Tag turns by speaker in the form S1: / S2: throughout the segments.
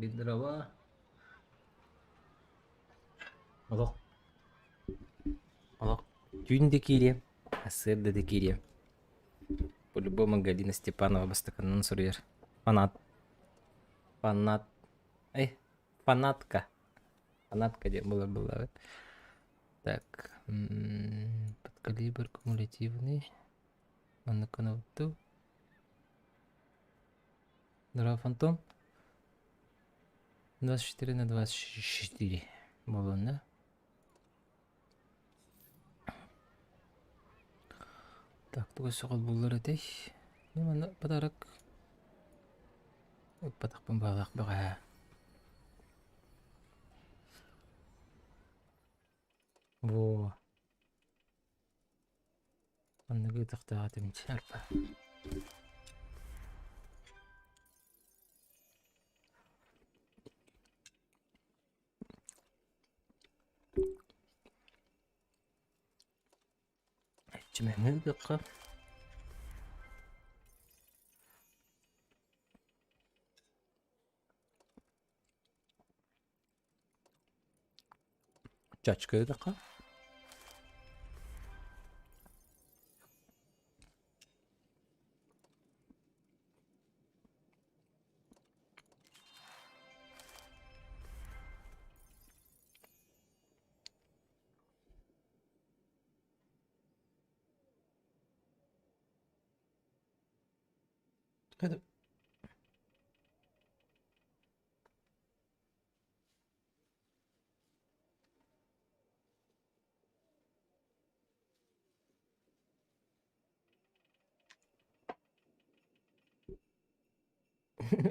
S1: Дрова. Олох. Олох. Түүн да киириэм, сарсыарда да киириэм. По-любому Галина Степанова бастакынан суруйар. Фанат. Фанат. Эй, фанатка. Фанатка диэн буолар буоллаҕа. Так, подкалибр кумулятивный. Маннык гынабыт Здорово, Фантом. 24 на 24 буолуон да? Так, тугу сөҕөл буллар этэй? Ну, манна подарок. Ыппатахпын баҕалаах бөҕө. Во. Маннык ыытыахтаах этим арба. Чимэҥҥэ ыытыахха. Чачка ыытыахха.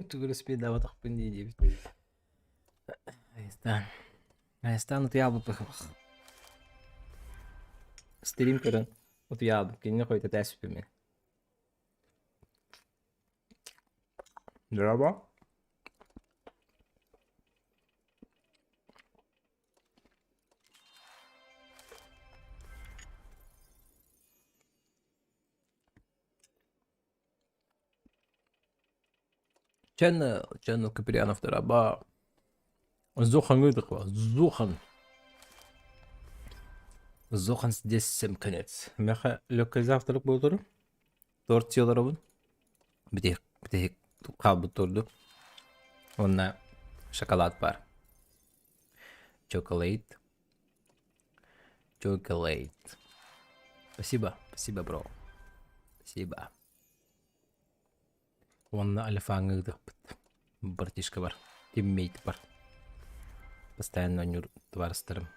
S1: Тугу успейдаабатахпын дии диэбит. Айыстаан. Айыстаан утуйаабыт быһылах. Стрим көрөн утуйаабыт. Кинини хойутата эспиппин мин. Дорообо. Channel, Channel Киприанов дорообо. Зохан ыытыкла, Зохан. Зохан здесь всем конец. Меха легкий завтрак буолтуру. Торт сиэлоробун. Бүтэһик, бүтэһик хаалбыт торду. Уонна шоколад бар. Chocolate. Chocolate. Спасибо, спасибо, бро. Спасибо. Уонна Алифаҥҥа ыытыахпыт. Братишка бар, тиммейт бар. Постоянно оонньуур табаарыстарым.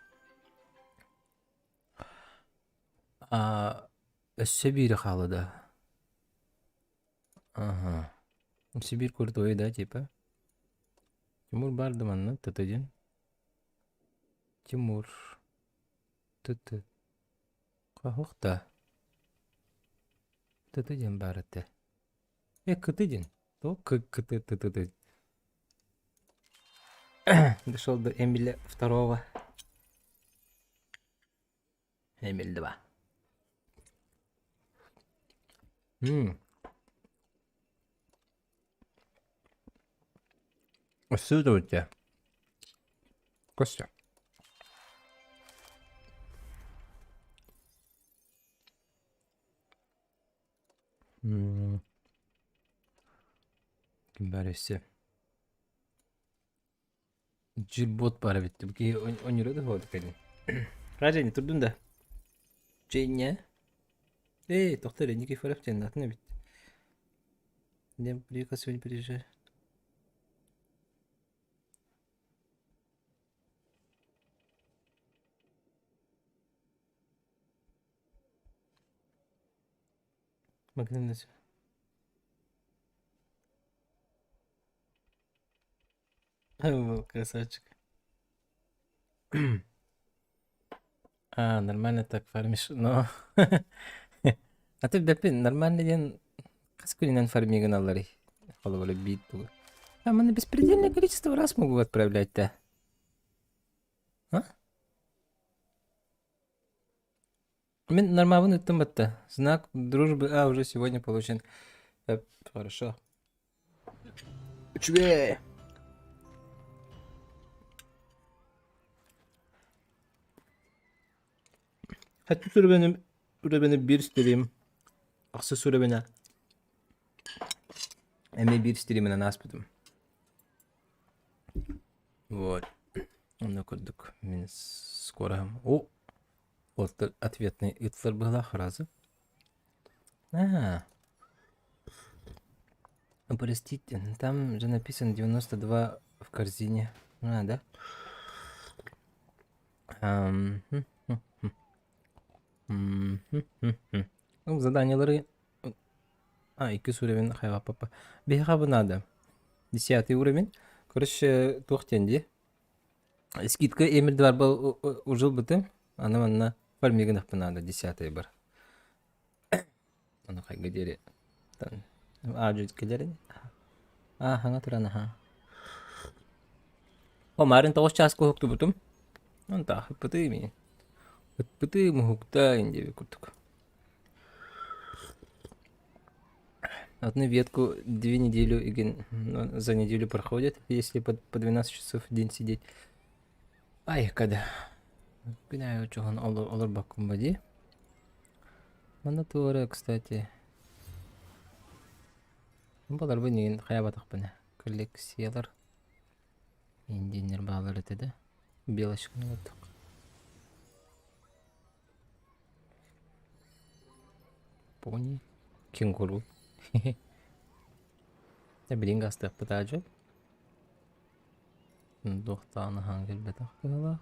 S1: А, өссө биири хаалла да? Ага. Өссө биир крутой, да, типа? Тимур баар да манна, ТТ диэн. Тимур. ТТ. Хаһыах да? ТТ диэн баар этэ. Э, КТ диэн. То К, КТ, Т, Т, Т. Дошел до Эмиля второго. Эмиль 2. М. Өссө да у тебя. Костя. М. Ким баар өссө? Дьирбот баар эбит. Бу киһи онньура да суох кэлин. Женя, турдун да? Женя? Эй, тохтоо эрэ, Никифоров диэн атын эбит. Дем приехал сегодня приезжай. Магнит Красавчик. А, нормально так фармишь, но... А ты бэппин нормально диэн хас күнүнэн фармигын алларый? Холобура биир тугу. А мы на беспредельное количество раз могу отправлять-то. А? Мин нормабын ыттым батта. Знак дружбы, а, уже сегодня получен. Хорошо. Үчүгэй. Хэттис уровень уровень биир стрим, ахсыс уровень эмиэ биир стриминэн ааспытым. Вот. Онно курдук мин скороһым. О, вот ответный ытлар быһалаах фраза. А, простите, там же написано 92 в корзине. А, да? Ам, хм, хм, хм. М, хм, хм, хм. Ну, заданиелары... А, иккис уровень хайа папа. Биһиэхэ бу надо. Десятый уровень. Короче, туох диэн дии. Скидка Эмиль барба уже ылбытым. Аны манна фармигынахпын надо десятый бар. Аны хайга диэри аадьыт кэлэрин. Аа, хаҥа туран аха. О, марын тоҕус чааска уһуктубутум. Онтаах ыппытыы мин. Ыппытыы муһукта диэбит курдук. Одну ветку 2 недели игин за неделю проходит, если по 12 часов в день сидеть. Ай, когда күн аайы очоһон олорбоккун ба дии. Манна туора, кстати, баларбын игин хайабатахпына. Коллекциялар индиэннэр баалар этэ да. Белочканы курдук. Пони, кенгуру. Билин гастыахпыт аадьы. Туохтаан аһаан кэлбэтэх быһыылаах.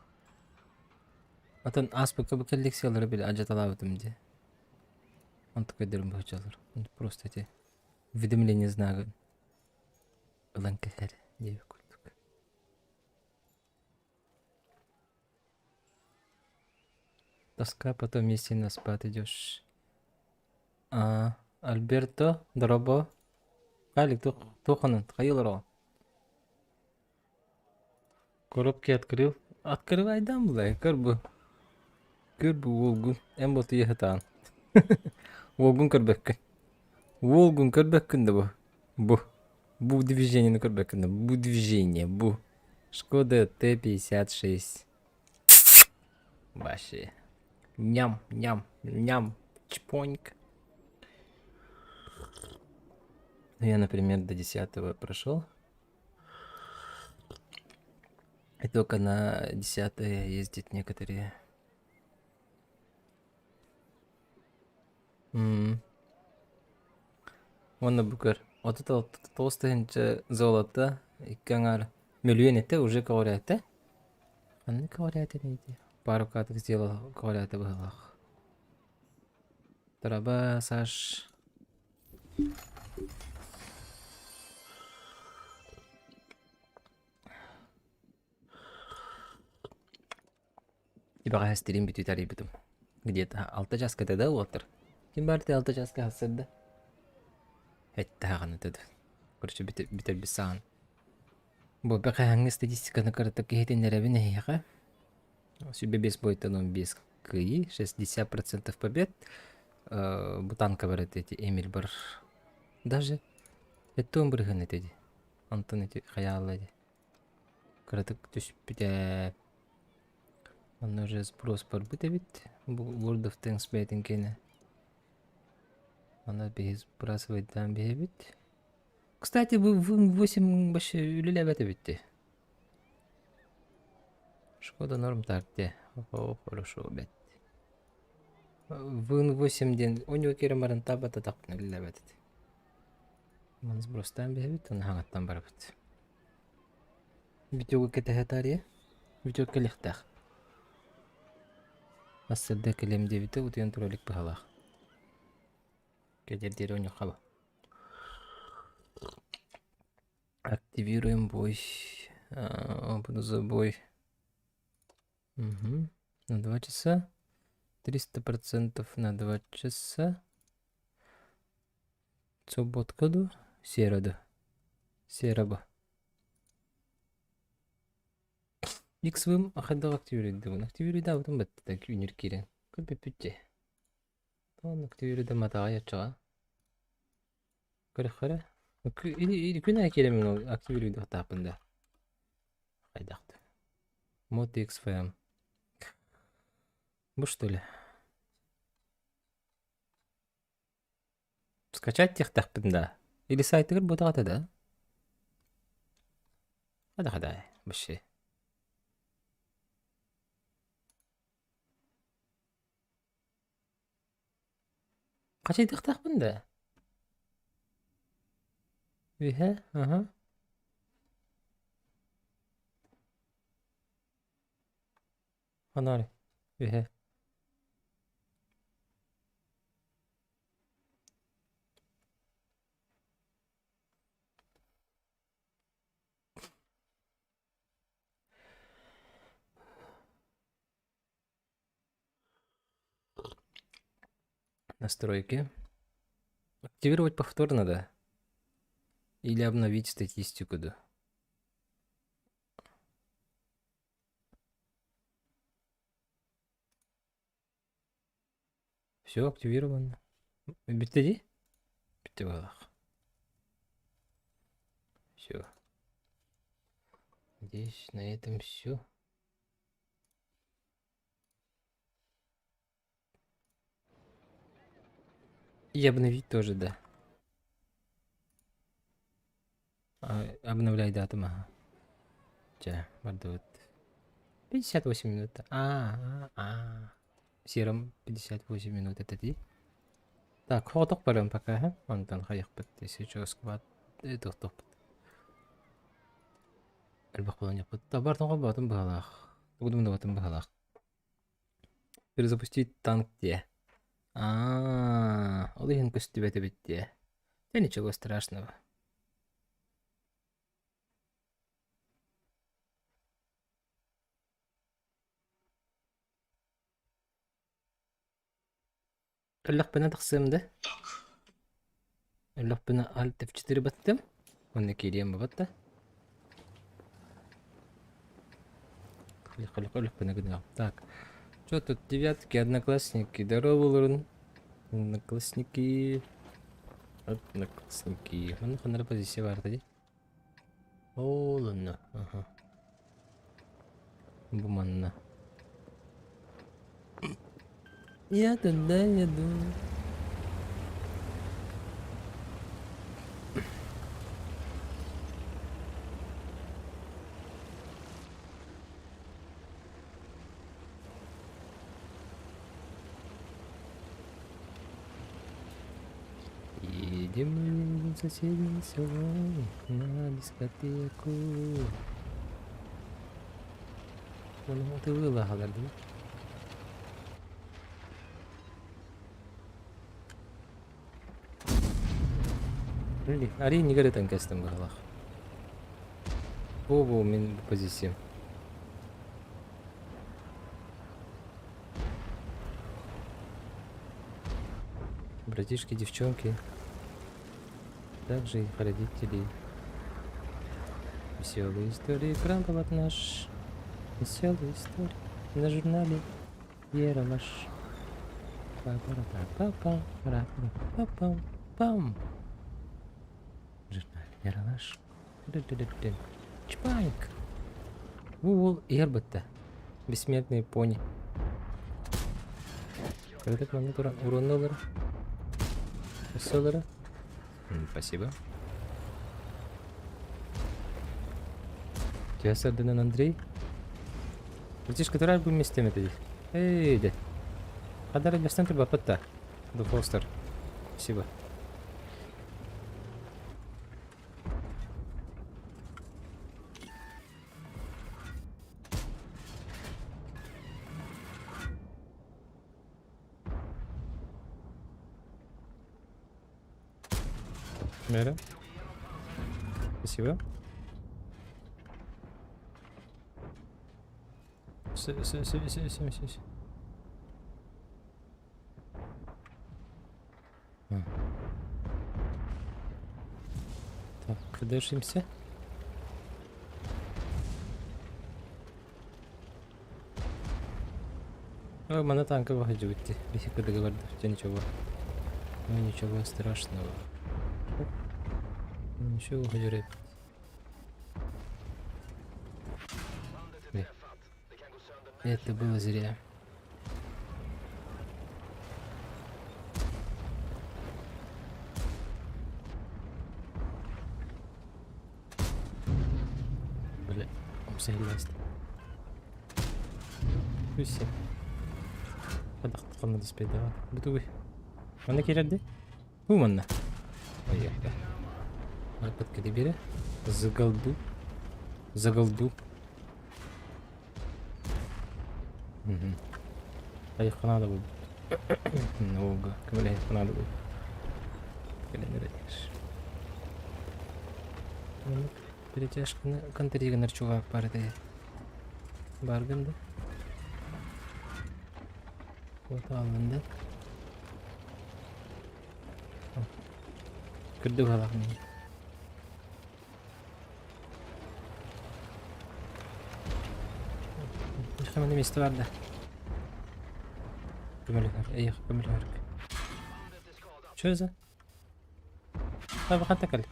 S1: Атын ааспыкка бу коллекциялары били адьаталаабытым дии. Онтук өйдөрүм быһычалар. Просто эти уведомление знагын ылан кэһэр диэбит курдук. Тоска потом если на спад идешь. А, Альберто, дорообо. Алик, туоххунан, хайыы олороҕун? Коробки открыл. Открывайдан булай, көр бу. Көр бу уолгун. Эн ботуйа сатаан. Уолгун көрбөккүн. Уолгун көрбөккүн да бу. Бу. Бу движениени көрбөккүн да. Бу движение, бу. Шкода Т-56. Вообще. Ням, ням, ням. Чпоньк. Ну, я, например, до 10 прошел. И только на 10 ездят некоторые. М. Уонна бу көр, 39 тыһыынча золото, икки аҥаар мөлүйүөн этэ, уже көҕүрээтэ. Ханнык көҕүрээтэ ити? Пару каток сделал көҕүрээтэ быһыылаах. Траба, Саш. Тибэҕэһэ стрим бүтүүтэ арыйбытым. Где-то алта чааска этэ да уолаттар? Ким баар этэй алта чааска сарсыарда? Эттэҕинэ этэ Короче, бүтэрбит саҕана. Бу бэҕэһээҥҥи статистиканы кыратык иһитиннэрэбин эһиэхэ. 105 бойтан 15 кыайыы, 60% побед. Бу танка бар этэ ити Эмиль бар. Даже эттуон бырыһыан этэ дии. Онтон ити хайаалла дии. Кыратык түспүтэ. Онно уже сброс барбыт эбит. Бу World of Tanks бэйэтин киэнэ. Аны биһи сбрасывайдаан биһэбит. Кстати, вы 8 вообще үлэлээбэт эбит дии. Шкода норм так де. О, хорошо, бэт. Вын 8 диэн онньуга киирэн баран таабататахпына үлэлээбэт этэ. Маны сбростаан биһэбит, аны хаҥаттан барабыт. Витёгу кэтэһэ таарыйа. Витёк кэлиэхтээх. Сарсыарда кэлиэм диэбитэ, утуйан тура илик быһалаах. Кэлиэр диэри оонньуохха Активируем бой. Буду за бой. Угу. На 2 часа. 300% на 2 часа. Субботка ду, середу. Сероба. X-вым хайдах активируйдубун? Активируйдаабытым баттата үүнүр киирэн. Көрбөппүт Тоон активируйдамматаҕа оччоҕо. Көрөххөрө. Күн аайы киирэммин ол активируйдуохтаахпын да. Хайдах да. Мод XFM. Бу что ли? Скачать диэхтэхпин да? Или сайтыгар буотах этэ да? Хада хада вообще. Хачайдыахтаахпын да? Үһэ, аһа. Ханаар, үһэ. Настройки. Активировать повторно, да? Или обновить статистику, да? Все активировано. Бүттэ дии? Бүттэ быһыылаах. Все. Надеюсь, на этом все. И обновить тоже, да. А, обновляй дату, ага. Чэ, бардыбыт. 58 минут. А, а, а. Сером 58 минут это дии. Так, хотох барыам пока, һэ? Онтон хайыхпыт, если что, сквад тохтохпут. Элбэх буолан Табартан холбоотум быһалаах. Тугу думнубатым быһалаах. Перезапустить танк диэ. Аа, ол иһин көстүбэт эбит диэ. Да ничего страшного. Өллөхпүнэ тахсыам да? Өллөхпүнэ Alt F4 баттым. Онно киириэм бабатта. Өллөхпүнэ гыныам. Так. Что тут девятки, одноклассники? Здорово, Лурун. Одноклассники. Одноклассники. Манна ханара позиция баар дии. Ол онно. Аха. Бу манна. Я туда еду. Едем мы в соседнее село на дискотеку. Оны тылы ди. Ари не горит кестем быһалах. Бу мин позициям. Братишки, девчонки, также их родители. Веселые истории Крамповат наш. Веселые истории на журнале Ералаш. Па-па-па-па-па-па-па-пам. Журнале Ералаш. Чпайк. Вул Эрбетта. Бессмертные пони. Этот момент урон доллара. Доллара. Спасибо. Тебя сардынан Андрей? Братишка, турар бу местеме ты. Эй, де. Хадар бастан турбаппат Ду Фостер. Спасибо. Мера. Спасибо. Все, все, все, все, все, все, все. Так, продержимся. О, мана танка выходит. Бисика договор, ничего. Ну ничего страшного. Ну ничего, выходит. Это было зря. Били умса иһиллээстэ. Үссе. Хадахтаханна диспейдэҕэ. Бутугуй. Манна киирэрди? Бу манна. Поехали. Барбыт биэрэ. Заголду. Заголду. Угу. Айыққа надо будет. Ого, көмөлөһүөххэ наада будет. Кэлэн эрэ Перетяжканы контригенер чувак бар этэй. Баргын да? Вот аллын да. Кырдык алах мин. Миэхэ миэстэ бар да. Көмөлөһөр, эйиэхэ көмөлөһөр. Что за? Табахан кэл.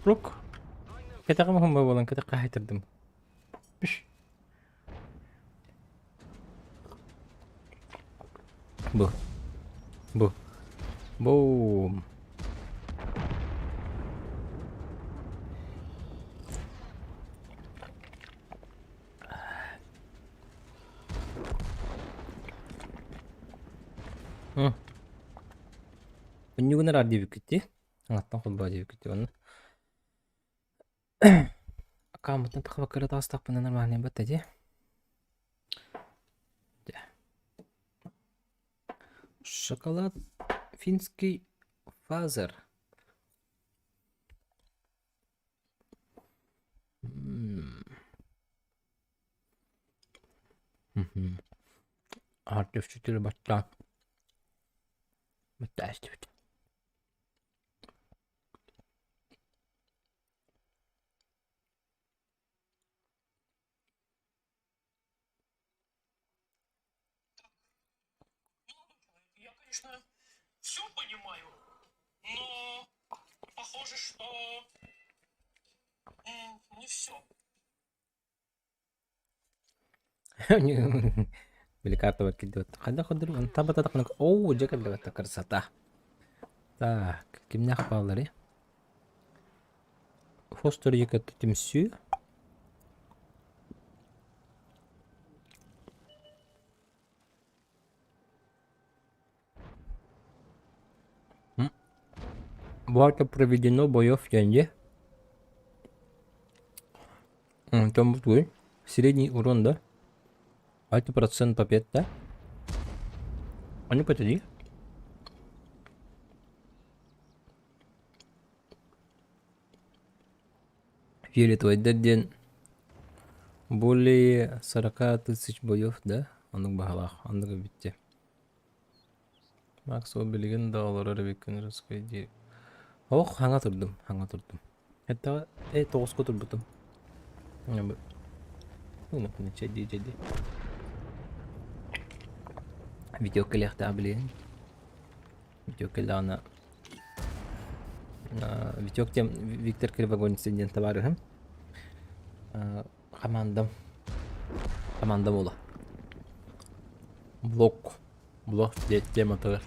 S1: Рук. Кэтэҕим уһун буолан кэтэххэ хаайтардым. Пш. Бу. Бу. Бум. Унньугунар ар диэбиккит дии. Аҥаттан холбоо диэбиккит дии онно. Акааммыттан тахабакка эрэ таҕыстахпына нормальный батта дии. Дьэ. Шоколад финский фазер. Аһардьыфчытыры баттаан баттаа истибит
S2: Я, конечно, все понимаю, но похоже, что не все.
S1: Били картабар киирдибит. Хайдах көрдөрүм? Онтон бататахпына оо дьэ кэллибэт красота. Так, кимнээх баалларый? Фостер яката түмсүү. Бу проведено боев дьэнди. Онтон бу средний урон да? 6% побед да? Они потели. Фиолетовайдар диэн более 40 тысяч боев да? Оннук баһалаах, оннук эбит Макс ол билигин да олорор эбиккин русскай дии. Ох, хаҥа турдум, хаҥа турдум. Это э тоҕуска турбутум. Чэйдии чэйдии. Видео кэлиэхтээх билигин. Видео кэллэҕинэ Витек тем Виктор Кривогонец диэн табаарыһым. Командам. Команда буола. Блок. Блок тематыгар.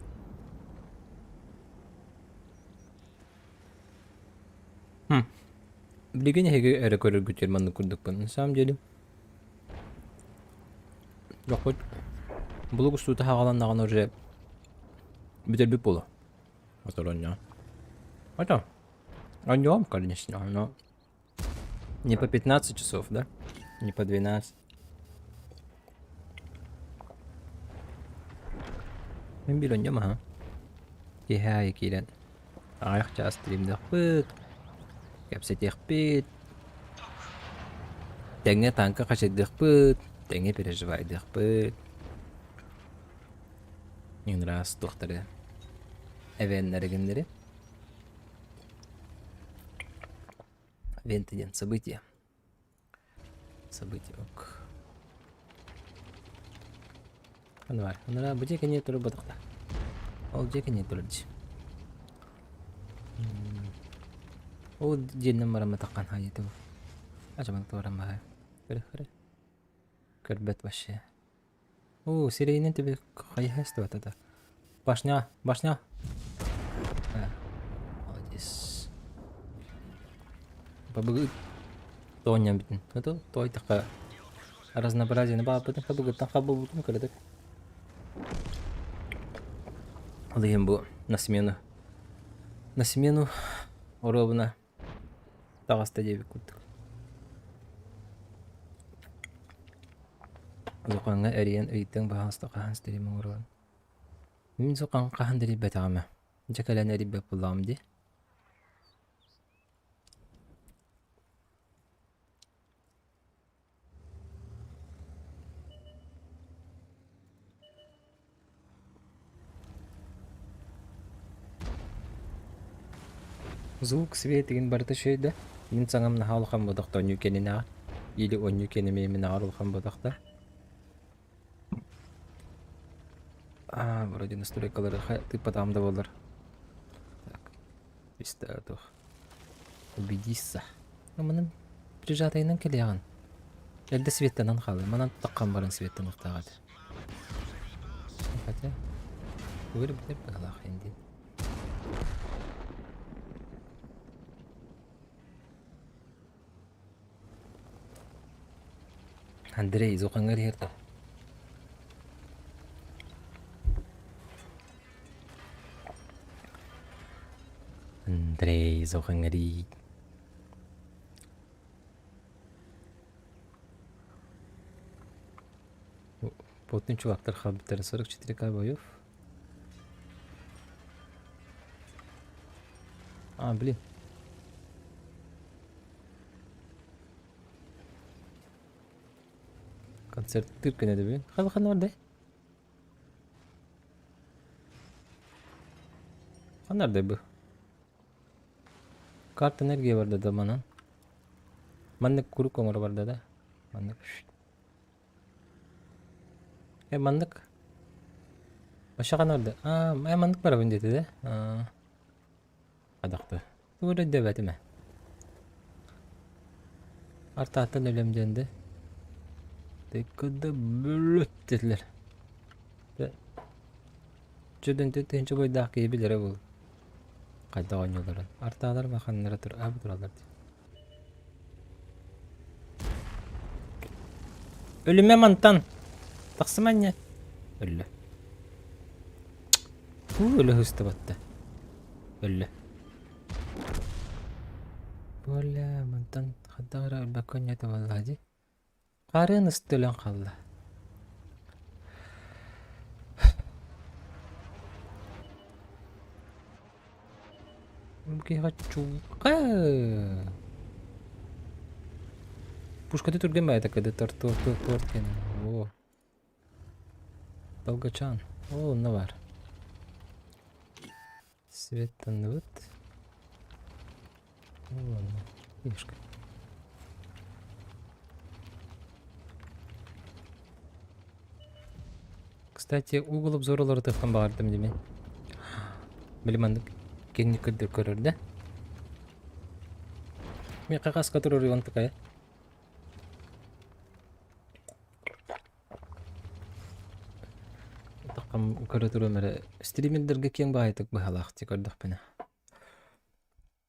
S1: Билигин эһиги эрэ көрөргүтүгэр маннык курдукпун. На самом деле Дохуот булук устуута хаҕаланнаҕына уже бүтэрбит буолуо. Оторонньоон. Это Онньоом, конечно, но не по 15 часов, да? Не по 12. Мин биир онньом аһа. Киэһэ аайы киирэн аҕыйах чаас стримнэхпит, кэпсэтиэхпит, тэҥҥэ тааҥка хачайдыахпыт, тэҥҥэ переживайдыахпыт. Иҥыраас туохтары эвеннэри гиннэри. Ивенты диэн событие. Событие ок. Анвар, анара бу кини турбатахта. Ол дьиэ кэннигэр турар дии. Ол дьиэнэн барамматаххан хаайыты бу. Ачаман туораммаһа. Көрө-көрө. Көрбөт вообще. Оо, сирэйинэн тебе хайыһа истибэтэ да. Башня, башня. А, молодец. Бабыгы тоонньон бүтүн. Ото тойтахха разнообразиены бааппытын хабыгыттан хабылбытын көрөдүк. Ол иһин бу на смену на смену оруобуна таҕыста диэбит курдук. Зухаҥҥа эрийэн ыйыттыҥ баһаалыста хаһан стрим оҥорон. Мин Зухаҥ хаһан да эрийбэтэҕим ээ. Дьэ кэлэн эрийбэт буоллаҕым дии. Звук свет игин барыта үчүгэй да, мин саҥам наһаа улахан буолбатах оонньуу кэннинээҕи или оонньуу кэннэ мин аҕар улахан буолбатах да. Аа, вроде настройкалары тыыппатаҕым да буоллар. Так, истэ туох. Убедиться. Манан прижатайынан кэлиэҕин. Эрдэ светтанан хаалыы. Манан таххан баран светтаныахтаах этэ. Хотя, тугу эрэ бүтэр быһыылаах диэн. Андрей, Зухаҥҥа иһэр да? Андрей, Зухаҥҥа Потный чувактар хаалбыттара 44К боев. А, блин. Концерттыыр күнэ да бүгүн. Ханна ханна бардай? Ханна бардай бу? Карта энергия барда да манан. Маннык курук оҥоро барда да. Маннык. Э маннык. Вообще ханна барда? Аа, э маннык барабын диэтэ да. Аа. Адахты. Тугу эрэ өйдөөбөтүм ээ. Артааттан өлөм диэн да. Тыккыда бүлүт диэтилэр. Чөдөн тыһыынча бойдаах киһи билэрэ буолуо. Хайдах оонньуулларын. Артаалар маханнара тур аабы тураллар дии. Өлүмэ мантан! Тахсыма инньэ. Өллө. Уу өлө сыстыбатта. Өллө. Бля, мантан хайдах эрэ өлбөккө онньото буоллаҕа дии. Хаарыан ысты өлөн хаалла. Киһиэхэ чуукка. Пушката түргэн баайта кыды тор тор тор тор кэнэ. О. Долгачан. О, онно бар. Свет танныбыт. Ладно, фишка. Кстати, угол обзора уларытыахпын баҕардым дии мин. Били маннык киэҥник көрдөр көрөр да. Миэхэ хаска туруоруйуон такая. Таххам көрө туруом эрэ стримердэргэ киэҥ баҕайытык быһалаах дии көрдөхпүнэ.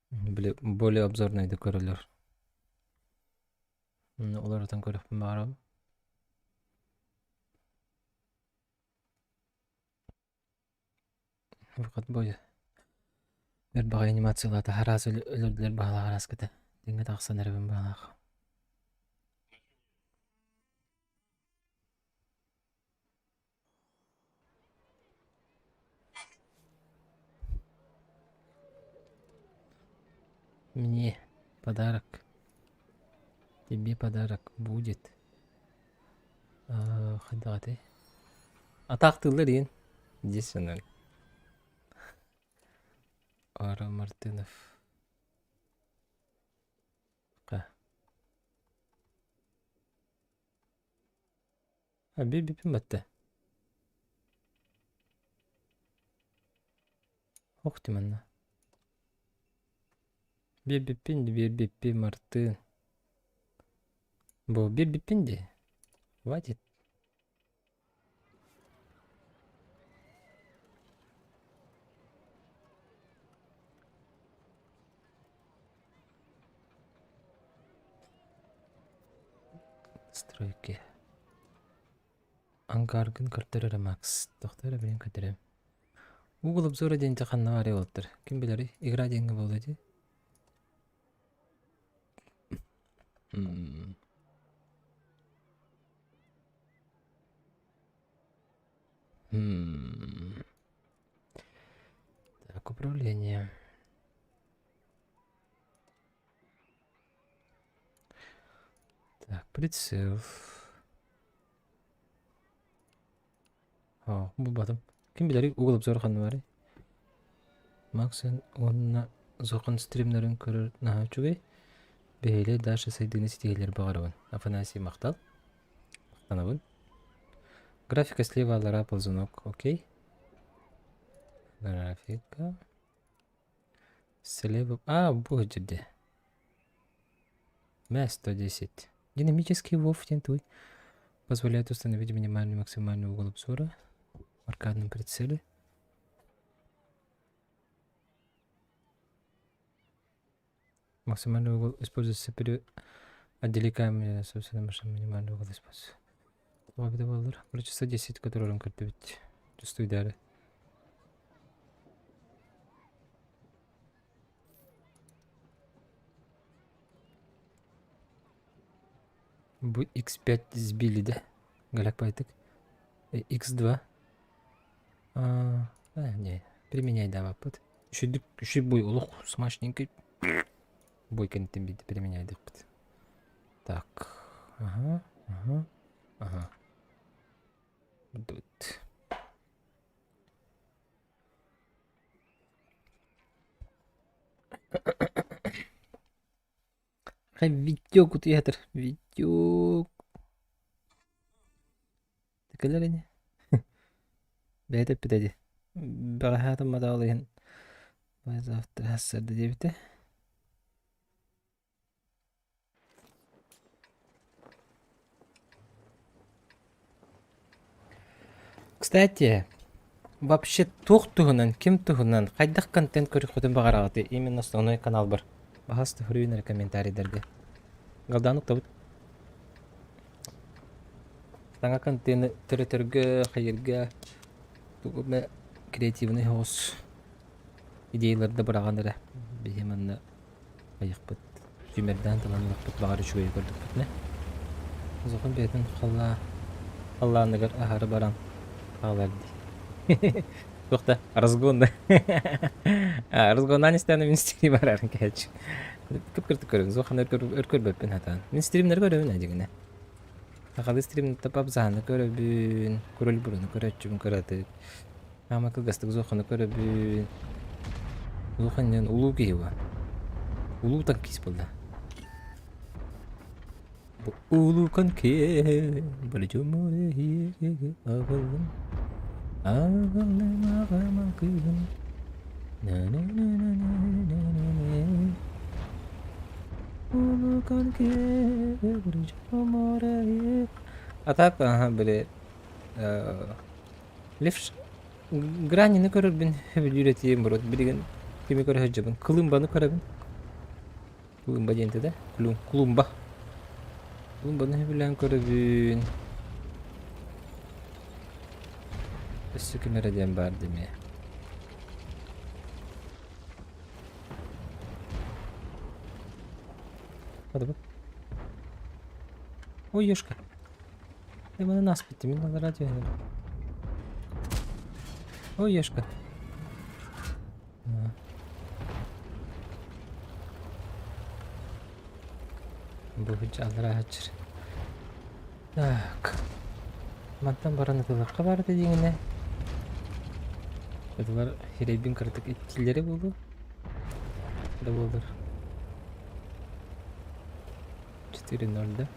S1: Били более обзорнайдык көрөллөр. Уларытан көрүөхпүн баҕарабын. Выход бойа. Өр баҕайы анимациялаата араас өлөрдүлэр баҕалаах арааската. Тэҥҥэ тахсан эрэбин баҕалаах. Мне подарок. Тебе подарок будет. Хайдах этэй? Атаахтыыллар иин. Десенен. Ара Мартынов. А би бипин батта. Ох ти манна. Биэрбиппин биэрбиппин Мартын. Бу биэрбиппин дии. Хватит. Стройки. Ангаргын көрдөр эрэ Макс. Тохтоо эрэ билин көтөрөм. Угол обзора диэн ханна баарый уолаттар? Ким билэрий? Игра диэҥҥэ буолуо дии. М. М. Так, управление. Так, прицел. Оо, булбатым. Ким билэрий, угол обзора ханна баарый? Максен уонна Зохан стримнэрин көрөр наһаа үчүгэй. Бэһиэлэй Даша сайдыыны ситиһиилэр баҕарабын. Афанасий махтал. Махтанабын. Графика слева аллараа ползунок. Окей. Графика. Слева... А, бу дьирде. М110. Динамический ВОВ твой позволяет установить минимальный и максимальный угол обзора в аркадном прицеле. Максимальный угол используется при отделекаемой собственно машины минимальный угол используется. Короче, 110, который он ведь чувствую дали. Бу X5 сбили да? Галяк X2. А, а, не, применяй даваппыт. Үчүйдүк, үчүй бой олох смачненький. Бой кэнниттэн биирдэ применяйдыкпыт. Так, ага, ага, ага. Тут. Витек утуйа Витек. Кэлэр ини. Бэйэтэ эппитэ дии. Бэҕэһээ матаал иһин завтра сарда диэбитэ. Кстати, вообще туох туһунан, ким туһунан, хайдах контент көрүөххүтүн баҕараҕытый именно основной каналбар? Баһаста суруйун эрэ комментарийдарга. Галдаан уктабыт. Саҥа контены төрөтөргө, хайырга тугу эмэ креативный соҕус идеяларда быраҕан эрэ биһи манна айахпыт сүүмэрдээн талан ылыахпыт баҕар үчүгэйи көрдөхпүтүнэ Зохон бэйэтин халлаа халлааныгар аһары баран хаалар дии туох да разгон да разгоннаан истэҕинэ мин стрим барарын кээччи кып-кырдык көрөбүн Зохан өр өр көрбөппүн хатаан мин стримнэри көрөбүн ээ дьиҥинэ сахалыы стрим тапабзааны көрөбүн Король Буруну көрөөччүбүн кыратык Ама кылгастык Зоханы көрөбүн. Зохан диэн улуу киһи буо. Улуу танкист буолла. Бу улуукан киһи аҕаллым аҕаллым аҕама кыыһым Улуукан киһи А так, ага, били Левш Гранины көрөрбүн сөбүлүүр этиим урут билигин кими көрө сылдьабын Кылымбаны көрөбүн Кылымба диэн этэ да Клумба Клумбаны сөбүлээн көрөбүн Өссө ким эрэ диэн баар димэ Ой, ёшка. Маны аспыт мин аллараа түһэн Ой, Ешка. Бу аллараа хачыр. Так. Мантан баран ытылахха баар этэ диҥинэ. Ытылар сирэйбин кыратык иччилэри буолуо. Да буолар. 4-0 да?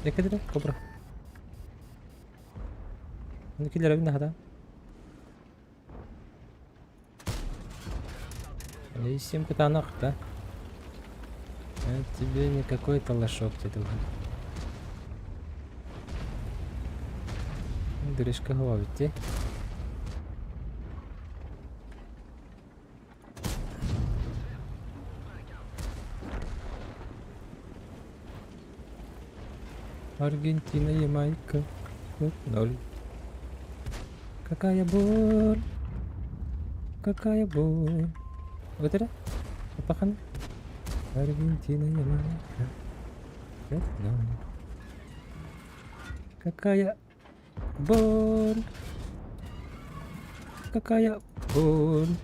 S1: Дьэ кэдэрэ, кобра. Ону киллэрэбин да хата. Всем кытаанах, да? Это тебе не какой-то лошок где-то. Дырышка ловите. Аргентина, Ямайка. 0. Какая боль. Какая боль. Вот это? Пахан. Аргентина, Ямайка. 5-0. Какая боль. Какая боль.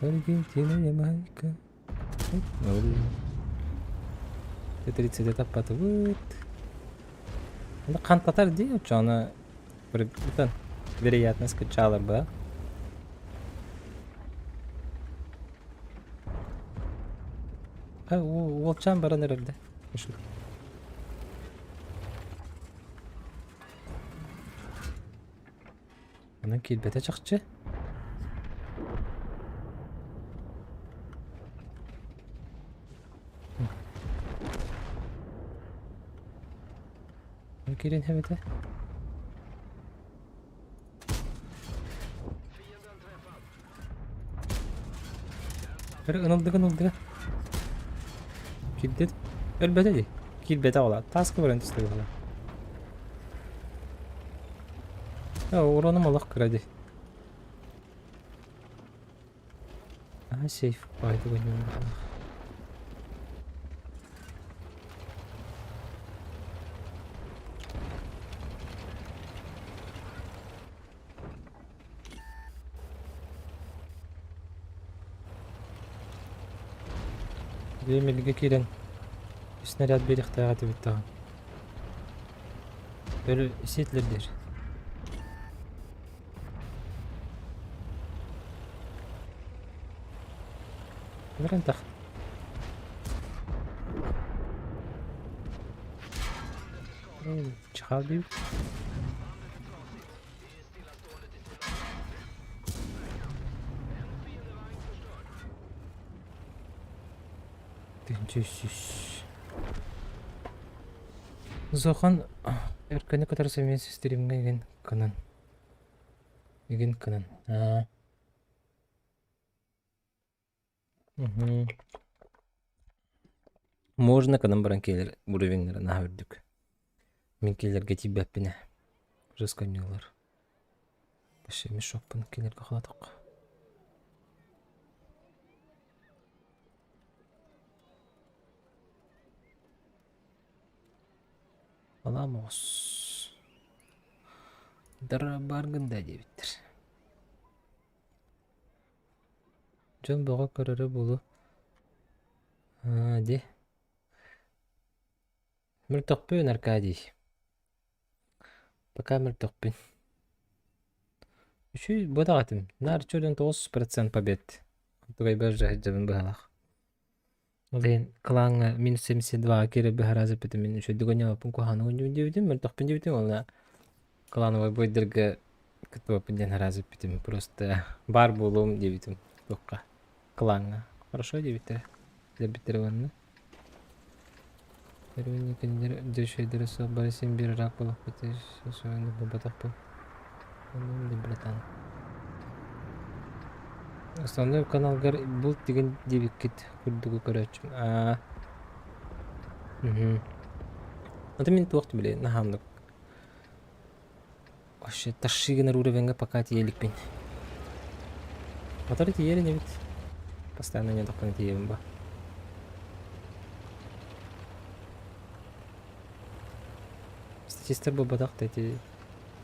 S1: Аргентина, Ямайка. 5-0. Т-30 таппатыбыт. Хантатар дии оччоҕуна вероятность кыччаалар ба. Уолчаан баран эрэр да. Онон киирбэтэ чахчы. Киирэн эбитэ. Ынылдыгын ынылдыга. Киирдэ өлбөтө дии. Киирбэтэ ола. Тааска баран түстэ буолла. Уроным олох кыра дии. А сейф байды Биэмэлгэ киирэн снаряд биэриэхтээх этибит даҕаны. Өлө сиэтилэр диир. Вариантах. Чехал диибит. Тыһыынча үс Зохан Өркөнү кытары сэмиэн стримҥэ игин кынан игин кынан аа Мгм. Можно кынан баран киэлэр уровеннара наһаа үрдүк. Мин киэлэргэ тиийбэппинэ жесконньуулар. Вообще мешокпун кинилэргэ холотоххо. Аламос. Дарабаргын да диэбиттэр. Дьон бөҕө көрөрө буолуо. Аа, дии. Мөлтөхпүн, Аркадий. Пока мөлтөхпүн. Үчүгэй буотах этим. Наар 49% побед. Тугайбар дьаһайдьабын быһалаах. Ол иһин кылааҥҥа минус 72 киирэ быһараас эппитим мин үчүгэйдик оонньообоппун куһаҕаны оонньуубун диэбитим, мөлтөхпүн диэбитим уонна клановай бойдарга кыттыбаппын диэн араас эппитим. Просто баар буолуом диэбитим туохха клаҥҥа. Хорошо диэбиттэрэ. Билэрбиттэрэ уонна. Первый кинилэр дьөшөйдөрө суох бары син биир ыраах буолуохпут буолбатахпын. Братан. Основной каналгар булт деген диэбиккит курдугу көрөөччүм. Аа. Мгм. Это мин туох били наһаамнык Вообще таши гынар уровеньга пока тиийэ иликпин. Моторы тиийэр инибит. Постоянно не тохтон тиийэбин ба. Статистер буолбатах да ити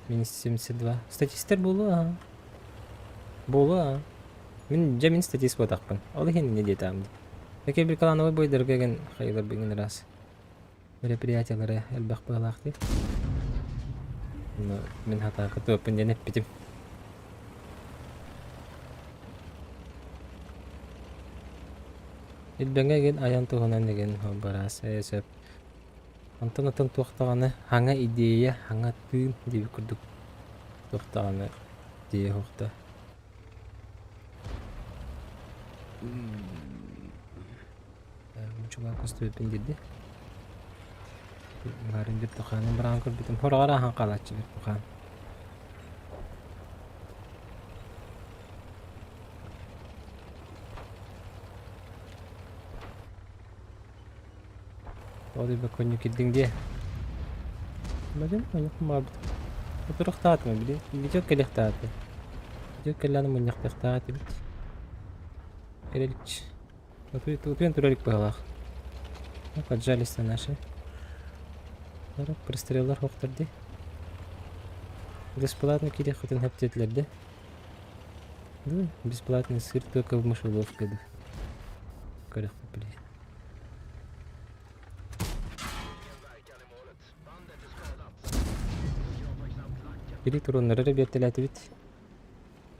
S1: минус 72. Статистер буолуо аха. Буолуо аа. Мин дьэ мин статист буотахпын. Ол иһин инньэ диэтэҕим дии. Эки бир клановай бойдарга ген хайылар бигин ыраас. Мероприятиелары элбэх быалаах дии. Мин хатаан кытыаппын диэн эппитим. Илбэҥэ игин айан туһунан игин бараас ээ сөп. Онтон атын туох даҕаны хаҥа идея, хаҥа тыын диэбит курдук. Туох даҕаны тиийэ суохта. Мучулаан көстүбэппин диирди. Баарын биртухаанын быраҕан көрбүтүм. Хороҕор ааһан хаалааччы биртухаан. Ол иһин көнньү кирдиҥ диэ. Бадьын мунньах баарбыт. Утурухтаатым били видео кэлиэхтээх Видео кэллэҕинэ мунньахтыахтаах этибит. Кэлэлич. Утуйан турар илик быһалаах. Ну, поджались наши. Пристреллар суохтар дии. Бесплатно киириэххитин сөп диэтилэр да. Бесплатный сыр только в мышеловке да. Көрөхпүт билигин. Били туруоннары эрэ биэртэлээтибит.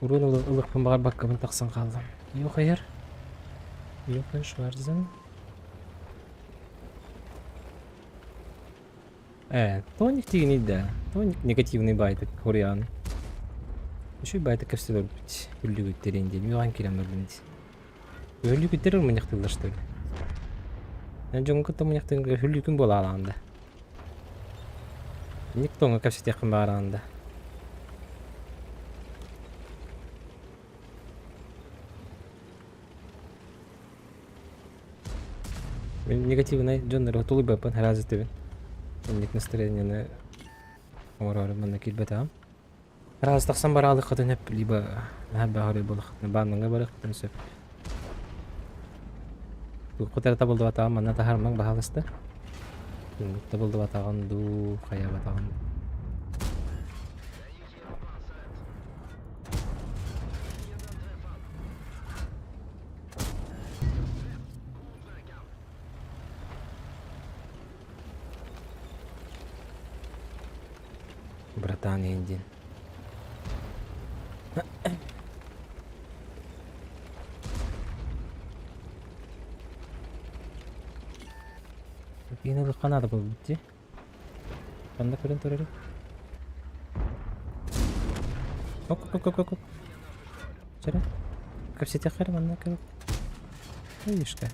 S1: Уруон ылыахпын баҕарбаккабын тахсан хааллым. Йохайар. Йохан Шварцен. Э, тоник тигиний да. Тоник негативный байтык хоруйаҕын. Үчүгэй байтык кэпсэтэ олорбут. Күллүгүттэрин диэн үөҕэн киирэн бардым дии. Өлүүкүттэр мунньахтыыллар что ли? Эн дьоҥҥун кытта мунньахтыырга өлүүкүн буолаалаҕын да? Инник тоҥҥо кэпсэтиэххин баҕараҕын да? Мин негативнай дьоннору тулуйбаппын араас этэбин. Инник настроениены оҥороору манна киирбэтэҕим. Араас тахсан бараалыаххытын сөп, либо наһаа баҕарыы буоллаххытына бааннаҥҥа барыаххытын сөп. Туоххут эрэ табыллыбатаҕын манна таһаарымаҥ баһаалыста. Күҥҥүт табыллыбатаҕын дуу, хайаабатаҕын Братан Индин. Киһини ылыахха наада буолбут дии. Ханна көрөн турарый? Оп оп оп оп оп. Чэрэ. Кэпсэтиэххэ эрэ манна кэлip. Видишь-ка.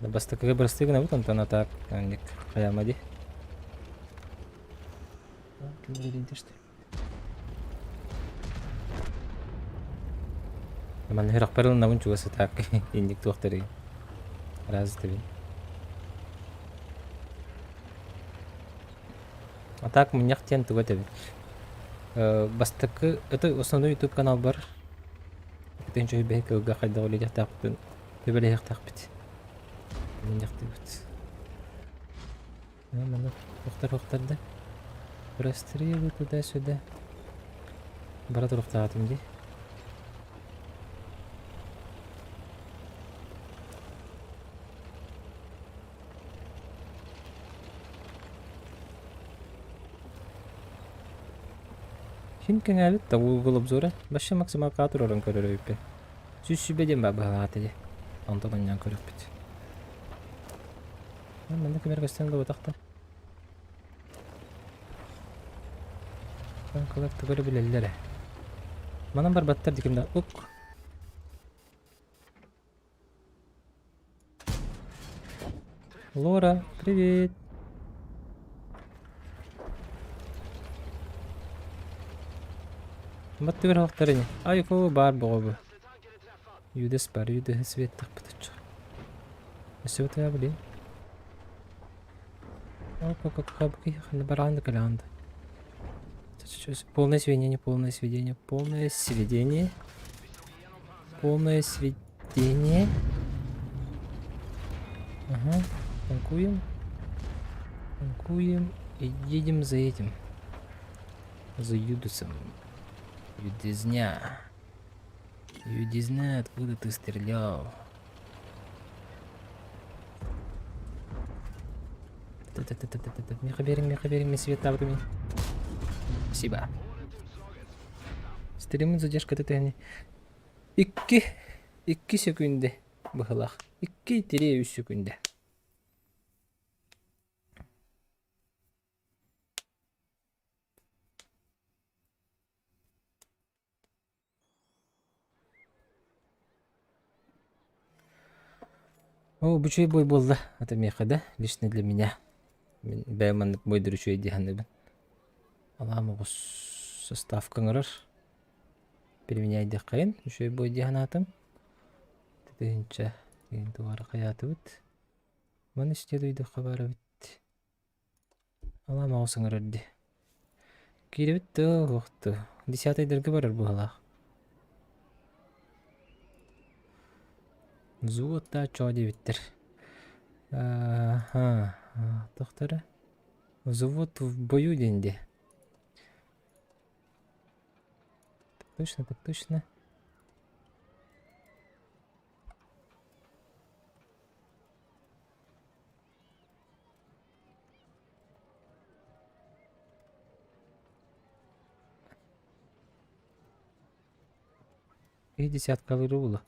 S1: Бастакыга бырастыы гынабыт, онтон атаак ник хайаама дии. Манна сүрэхпэр ылынабын чугас ытаак инник туохтарый араас ытабын. А так мунньах диэн тугу этэбин? Бастакы это основной YouTube каналбар Итинчэ үбэһи кылга хайдах үлэлиэхтээхпитин сүбэлэһиэхтээхпит. Мунньахтыыбыт. Манна туохтар да Прострелы туда-сюда. Бара туруктаатым дии. Син кэҥээбит да Google обзора вообще максималкаҕа турарын көрөр эбиппин. Сүүс сүбэ диэн баар быһалаата дии. Онтон анньан көрүөхпүт. Манна кимэр көстөн ылбатах да. Танкалар тугу эрэ билэллэр ээ. Манан барбаттар дии ким да ук. Лора, привет. Баттыгар оһохтор ини. Айко баар боҕо бу. Юдес бар, юдеһи светтахпыт оччо. Өссө бытыга блин. Бараан да кэлэҕин да. Полное сведение, полное сведение, полное сведение. Полное сведение. Ага, танкуем. Танкуем и едем за этим. За Юдусом. Юдизня. Юдизня, откуда ты стрелял? Миэхэ биэриҥ, миэхэ биэриҥ, мин светтаабытым мин. Спасибо. Стримын задержката төһөнүй? Икки, икки секүндэ быһылаах. Икки тириэ үс секүндэ. Оо, бу үчүгэй бой буолла, это миэхэ да, лично для меня. Мин бэйэм маннык бойдор үчүгэй дии саныыбын. Алаам оҕус составка ыҥырар. Применяйдыаххайын, үчүгэй бой дии санаатым. Тыһыынча иһин туора хайаатыбыт. Маны исследуйдахха баар эбит. Алаам оҕус ыҥырар дии. Киирэбит да суох дуу. Десятайдарга барар быһыылаах. Зуота чоо диэбиттэр. Аха, тохтора. Взвод в бою диэн дии. Так точно, так точно. И десяткалыыры була.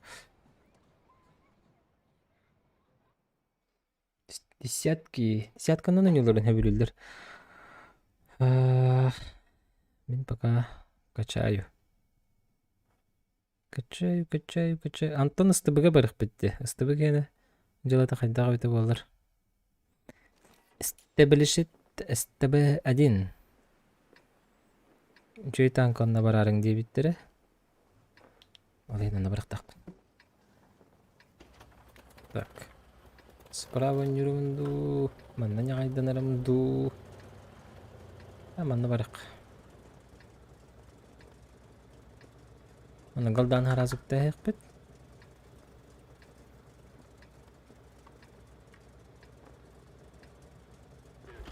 S1: Десятки. Десятканан ойууларын сөбүлүүллэр. Мин пока качаю. Качаю, качаю, качаю. Антон СТБ-га барыахпыт дии. СТБ гиэнэ дьыалата хайдах эбитэ буоллар. Establishit СТБ-1. Үчүгэй тааҥка онно бараарыҥ диэбиттэрэ. Ол иһин онно барыахтаахпын. Так. Справа ньурум дуу, манна ньаҕайданарым дуу. А манна барыах. Аны галдаан хараазыктааһыахпыт.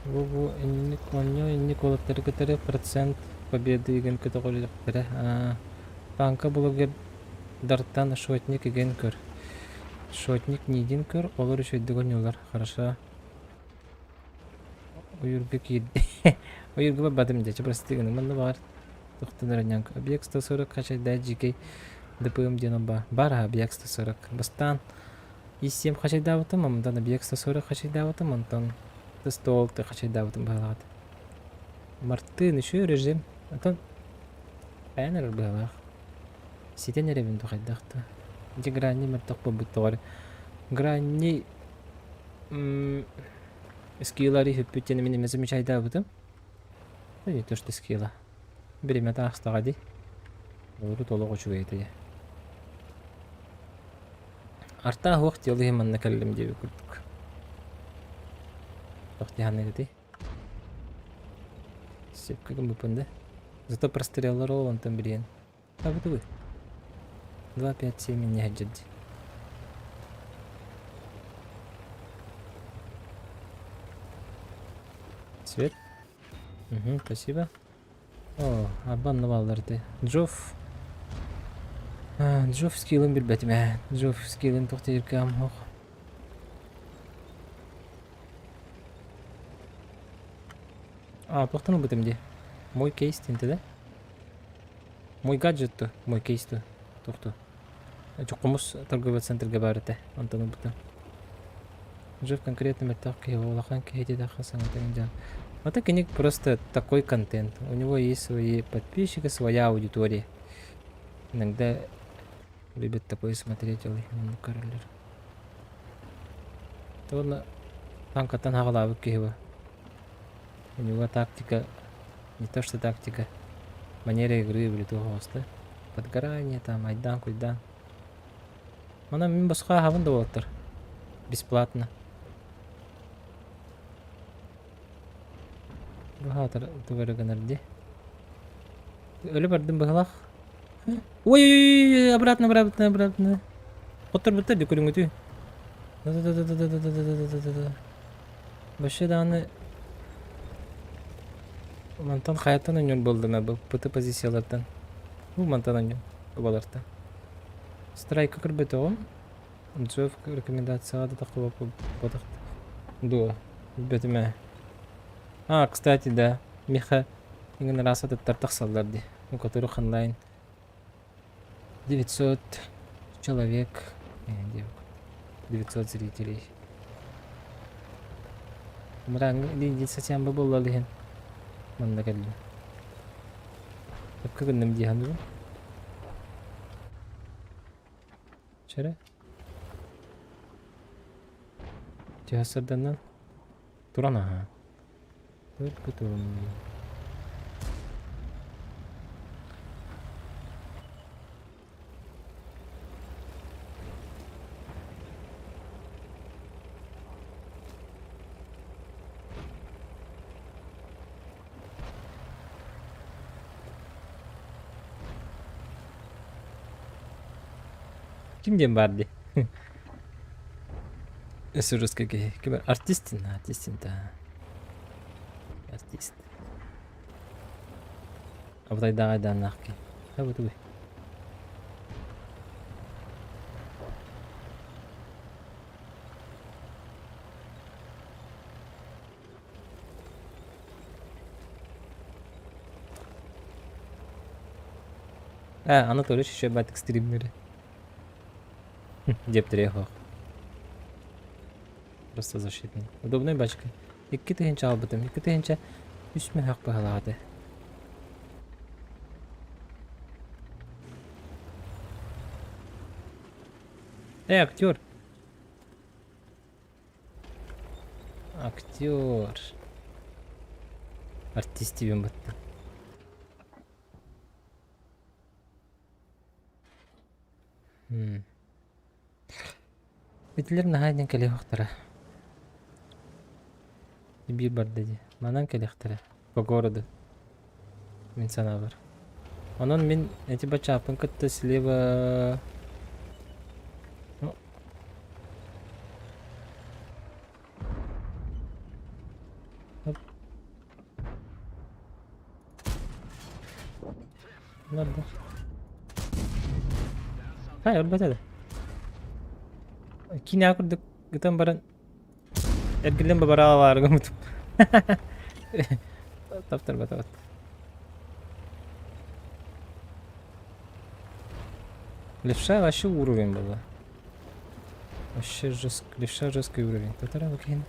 S1: Бу инник оонньуу инник уолаттары кытары процент победы игин көтөҕүллүөхтэрэ. Панка блогердартан шотник игин көр. Шотник нидин көр, олор үчүгэйдик оонньуулар. Хорошо. Ойуурга киирди. Ойуурга барбатым дьэ, прости гына. Манна баҕар тохтон эрэ Объект 140 хачайдаа дьикэй ДПМ диэн баар. Бар объект 140. Бастаан И7 хачайдаабытым, онтон объект 140 хачайдаабытым, онтон Т106 хачайдаабытым быһалаҕыт. Мартын үчүгэй режим. Онтон бэйэн эрэр быһалаах. Ситэн эрэбин дуу хайдах да. Ити гранни мөлтөх буолбут тоҕо Гранни скиллари сүппүт диэн мин эмиэ замечайдаабытым. Не то что скилла. Биримэ таахстаҕа дии. Урут олох үчүгэй этэ. Артаах уох дьыл иһин манна кэллим диэбит курдук. Туох дии саныыгытый? Сөпкө гыммыппын да. Зато простреллар ол онтон билиэн. Табытыбы. 2, 5, 7 инньэ сылдьар дии. Свет. Угу, спасибо. О, абан бааллар ити. Джофф. Джофф скиллын билбэтим ээ. Джофф скиллын туох диир кыам суох. А, туохтан ылбытым дии? Мой кейс диэнтэ да? Мой гаджет ту, мой кейс ту. Туох ту? Хомус торговый центрга баар этэ. Онтон ылбытым. Жив конкретно мөлтөх киһи, улахан киһи диэтэххэ саҥатын дьон. Вот кини просто такой контент. У него есть свои подписчики, своя аудитория. Иногда любит такое смотреть, ол иһин көрөллөр. Уонна танкаттан хаҕалаабыт киһи бу. У него тактика, не то что тактика, манера игры были туох Подгорание там, айдаан-куйдаан. Манан мин босхо ааһабын да уолаттар. Бесплатно. Быһаатар тугу эрэ гынар дии. Өлө бардым быһылах. Ой, обратно, обратно, обратно. Хотторбуттар дии көрүҥүтүү. Да-да-да-да-да-да-да-да-да-да. Вообще даҕаны мантан хайаттан онньур буоллум ээ ПТ позициялартан. Бу мантан онньур кубалартан. Страйка көрбөтөҕүм. Джофф рекомендацияҕа да тахсыбаппытах дуо? Билбэтим ээ. А, кстати, да, миэхэ иҥин араас атыттар тахсаллар дии, у которых онлайн 900 человек, 900 зрителей. Мырааҥҥа сатаан буолла иһин манна кэллим. Сөпкө гынным дии саныыбын. Чэрэ. Түһэ сырданнан туран аһаа. Только Ким диэн баар дии? Өссө русский киһи. Ким артистин, артистин да. Артист. Абытайдаах айдааннаах киһи. Абытыбый. Э, Анатолий еще батик стримеры. Диэптэрэ суох. Просто защитный. Удобный бачка. 2000 албытым. 2000 3 мөһөх быһалааты. Эй, актер! Актер. Артист диэн баттым. Итилэр наһаа диэн кэлиэхтэрэ. Биир барда дии. Манан кэлиэхтэрэ. По городу. Мин санаабар. Онон мин эти бачааппын кытта слева... Ну... Оп. Ладно. Хай, өлбөтө да. Киинэҕэ курдук ытан баран эргиллэн бабараалаары гыммытым. Таптарбатабыт. Левша вообще уровень была. Вообще жест... левша жесткий уровень. Татара выкинь.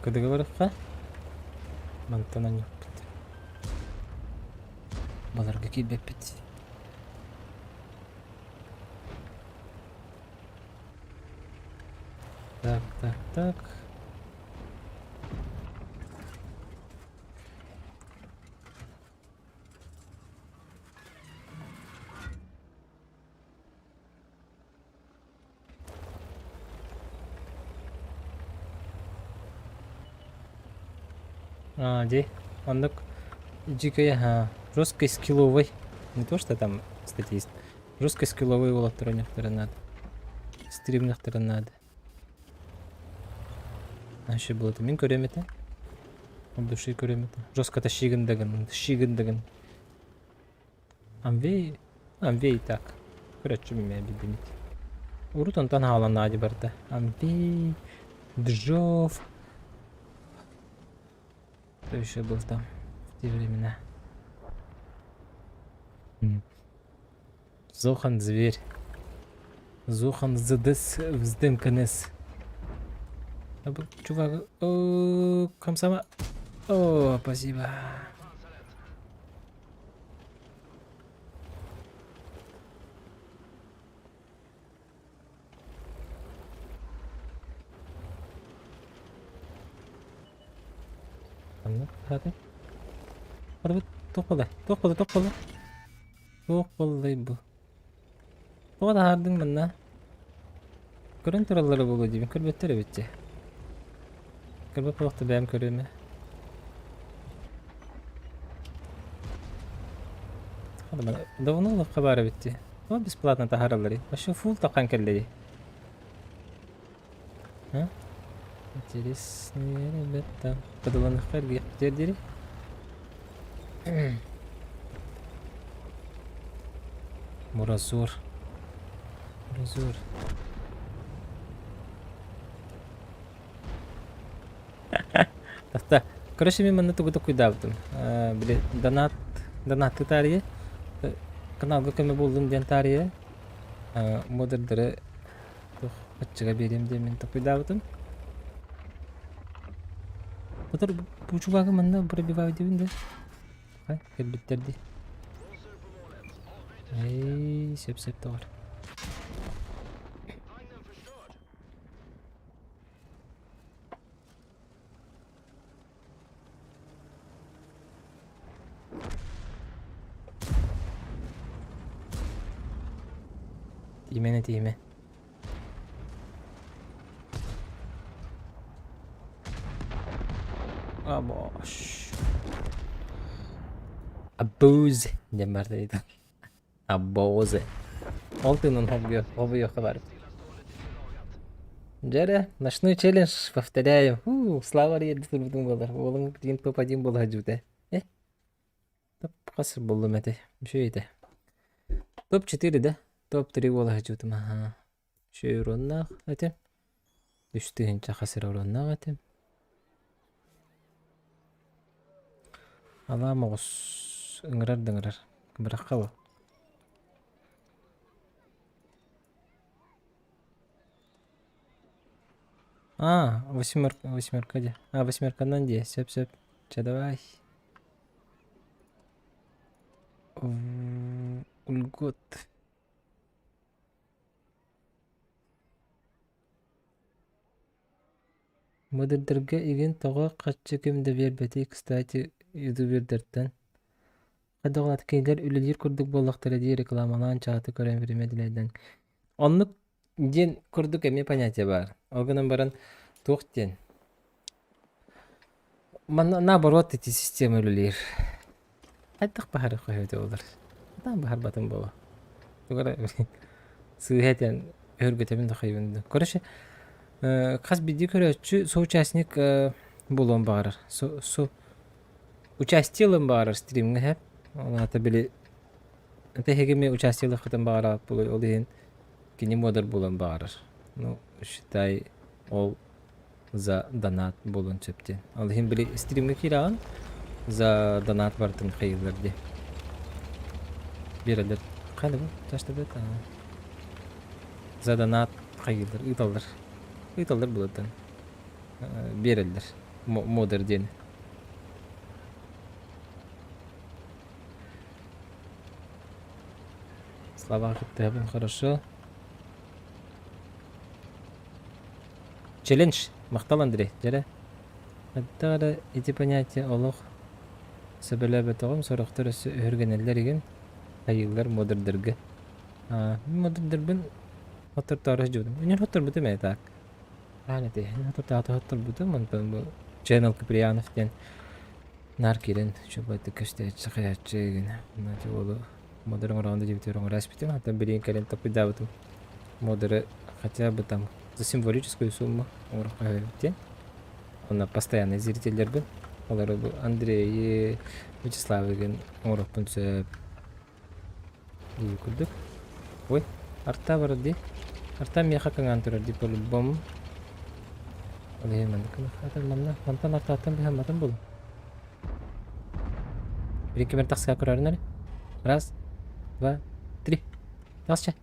S1: Кыдыга барыахха мантан анньыппыт. Баларга киирбэппит. Так, так, так. А, дии, оннук дьикэй аһаа жесткий скилловый. Не то, что там статист. Жесткий скилловый уолаттар оонньуохтарын наада. Стримнэхтэрин наада. Вообще было мин көрүөм этэ. От души көрүөм этэ. Жестко тащигын дагын, тащигын дагын. Амвей, Амвей так. Көрөччүм эмиэ билбинит. Урут онтон хаалан наадьы барда. Амвей, Джов. Кто еще был там в те времена? Зохан зверь. Зохан ЗДС вздымканес. Чувак, о, комсома. О, спасибо. Ханна хатай? Хата туох буоллай? Туох буолла? Туох буолла? Туох буоллай бу? Тоҕо таһаардыҥ манна? Көрөн тураллара буолуо диибин, көрбөттөр эбит дии. Көрбөт буолуохта бэйэм көрүөм ээ. Давно олоххо баар эбит дии. Тоҕо бесплатно таһааралларый? Вообще фул таххан кэллэ дии. А? Интересные ребята. Подоланахха эргиэхпитигэр диэри. Муразор. Муразор. Таста. Короче, мен манна тугу токуйдаабытым. Били донат донатты таарыйа каналга көмө буоллун диэн таарыйа модердары туох аччыга биэриэм диэн мин токуйдаабытым. Отор бу чувагы манна пробиваю диибин да. Хай, кэлбиттэр дии. Эй, сөп-сөп доҕор. Тиимэнэ тиимэ. Абош. Абуз диэн барда диэтэ. Абозе. Ол тыынын хобуйуохха баар. Дьэ ночной челлендж повторяем. Фу, Слава эрийэрдэ турбутум буолар. Уолуҥ билигин топ-один буола сылдьыбыта. Э? Топ хас буллум этэ? Үчүгэй этэ. Топ-4 да? Топ-3 буола сылдьыбытым. Аха. Үчүгэй уруоннаах этим. Үс тыһыынча хас эрэ уруоннаах этим. Алаа моҕус ыҥырар да ыҥырар. Бырахха бу. А, восьмерка, восьмерка дии. А, восьмерканан дии, сөп-сөп. Чэ, давай. Ульгот. Мыдырдарга игин тоҕо хаччы ким да биэрбэтий, кстати, ютубердартан. Хайдах кинилэр үлэлиир курдук буоллахтара дии рекламалаан чааты көрөн биримэдилэрдэн. Оннук диэн курдук эмиэ понятие баар. Ол гынан баран туох диэн Манна наоборот ити система үлэлиир. Хайдах баһары хоһуйда буолар. Сатаан баһарбатым буолуо. Тугу эрэ сыыһа этэн өһүргэтэбин да хайыбын да. Короче, хас биирдии көрөөччү соучастник буолуон баҕарар. Со, со участие ылыан баҕарар стримҥэ һэ. Ол аата били это эһиги эмиэ участие ылыаххытын баҕараҕыт буолуо, ол иһин кини муодар буолуон баҕарар. Ну, считай, ол за донат буолуон сөп диэн. Ол иһин били стримҥэ киирэҕин за донат барытын хайыыллар дии. Биэрэллэр. Хайда бу? Чашта бэт. За донат хайыыллар, ыыталлар. Ыыталлар булаттан. Биэрэллэр. Модер диэн. Слова кыттыһабын хорошо. Челлендж! Махтал, Андрей. Дьэрэ. Хайдах эрэ ити понятие олох сөбүлээбэтэҕим, сорохтор өссө өһүргэнэллэр игин, хайыыллар муодурдарга. Аа, мин муодурдарбын хотортоору сылдьыбытым. Үнүр хотторбутум ээ так. Хаан этэй, хотортоото хотторбутум, онтон бу Channel Киприянов диэн наар киирэн чубайдык көстөөччү хайааччы игин. Мына уолу модер оҥороон да диэбитигэр оҥоро испитим, оттон билигин кэлин толкуйдаабытым модеры хотя бы там за символическую сумму оҥоруохха эбит диэн. Онно постоянный зрителлэрбин, олору бу Андрейи, Вячеславыгын оҥоруохпун сөп дии курдук. Ой, арта барар дии. Арта миэхэ кыҥаан турар дии по-любому. Ол иһин маннык гыныахха манна мантан артааттан быһамматым буолуо. Били кимэр тахсыга көрөрүн эрэ. Раз, два, три. Тахсча.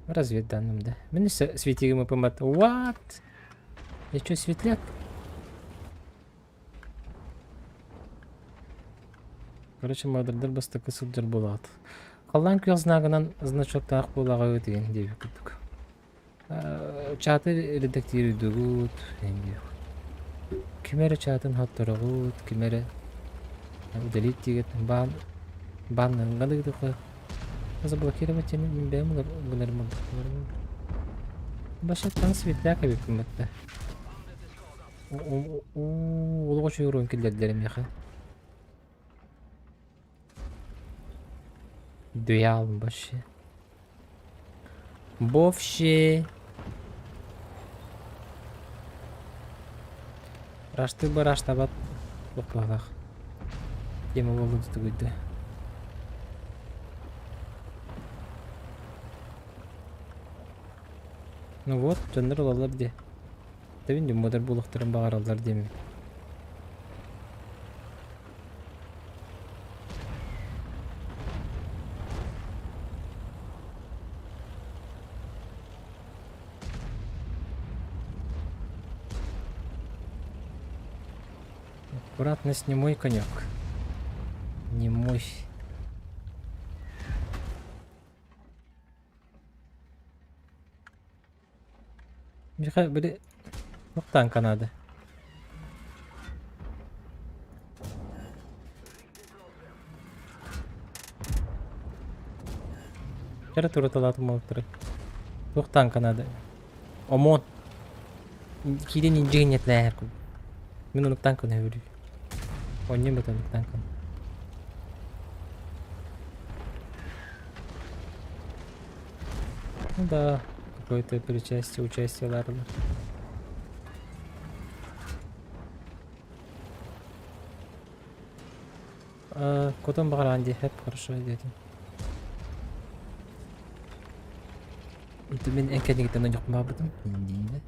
S1: Разведданным, да. Мин светигим ыпымат. What? Я что, светляк? Короче, модердер бастакы сылдьар буолаҕыт. Халлаан күөх знагынан значоктаах буолаҕа диэн диэбит курдук. Чааты редактируйдугут, ким эрэ чаатын хоттороҕут, ким эрэ удалить диэҕит баан бааннарга да заблокировать мин бэйэм гынарым Баша таҥ светляк эбиппин батта. Олоҕо үчүгэй киллэрдилэр миэхэ. Дуялым вообще. Вообще. Раштыы бараштабат боппуһалаах. Тема буолла тутугуйда. Ну вот, дьоннор ылаллар дии. Тэбин дьоммутар буолуохтарын баҕараллар диэммин. Аккуратность не мой конек. Не мой. Миэхэ били туох тааҥка наада? Эрэ тураталаатым буолтары. Туох тааҥка наада? Омон. Киирэн инженердээһэр курдук. Мин оннук тааҥканы сөбүлүүр. Онньум бөтө оннук тааҥканы. Ну да, какое-то причастие, участие ларылар. Котон баҕараан дии, хэп хорошо диэтим. Мин эн кэннигиттэн онньохпун Диинэ.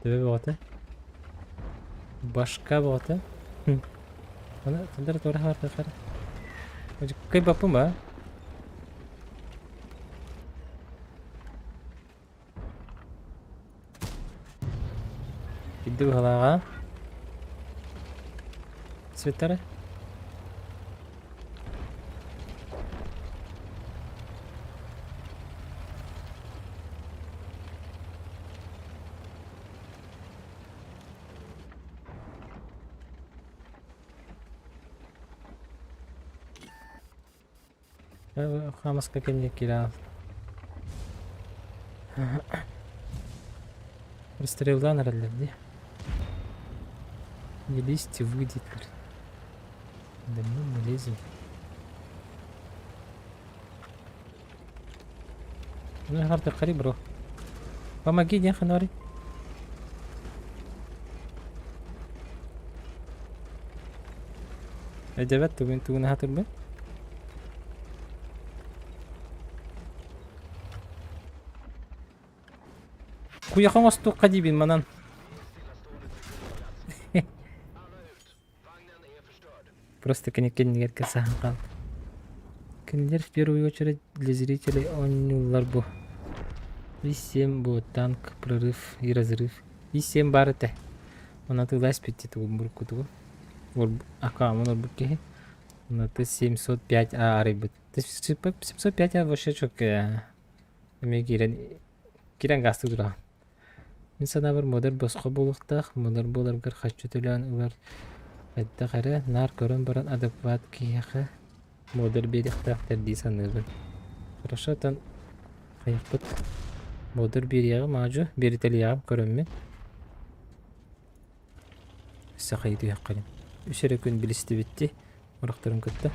S1: Төбө бөҕөтө. Башка бөҕөтө. Аны хандар туора хаартахар. Кыйбаппын ба? Кирди быһалааҕа. Цветтары. Хаамыска кэнники киирэ Расстреллаан эрэллэр дии. Не лезьте, выйдет, говорит. Да ну, мы лезем. Ну, харты бро. Помоги, не ханори. Эдебет тугун тугун хатырбы. Куйаха оҥостуохха диибин манан. Просто кини кэннигэр саһан хаалла. Кинилэр в первую очередь для зрителей оонньууллар бу. И7 бу танк, прорыв и разрыв. И7 баар этэ. Оны атыыласпыт тугун буркутугу. Акаамын орбут киһи. Оны 705 А арыйбыт. 705 А вообще чөккэ. Эмиэ киирэн киирэн гаастыы тураҕын. Мин санаабар модер босхо буолуохтаах, модер буоларгар харчы төлөөн ылар хайдах эрэ наар көрөн баран адекват киһиэхэ модер биэриэхтээхтэр дии саныыбын. Хорошо оттон хайахпыт модер биэриэҕим аадьу биэритэлиэҕим көрөммүн. Өссө хайытыаххын. Үс эрэ күн билистибитти урахтарын кытта.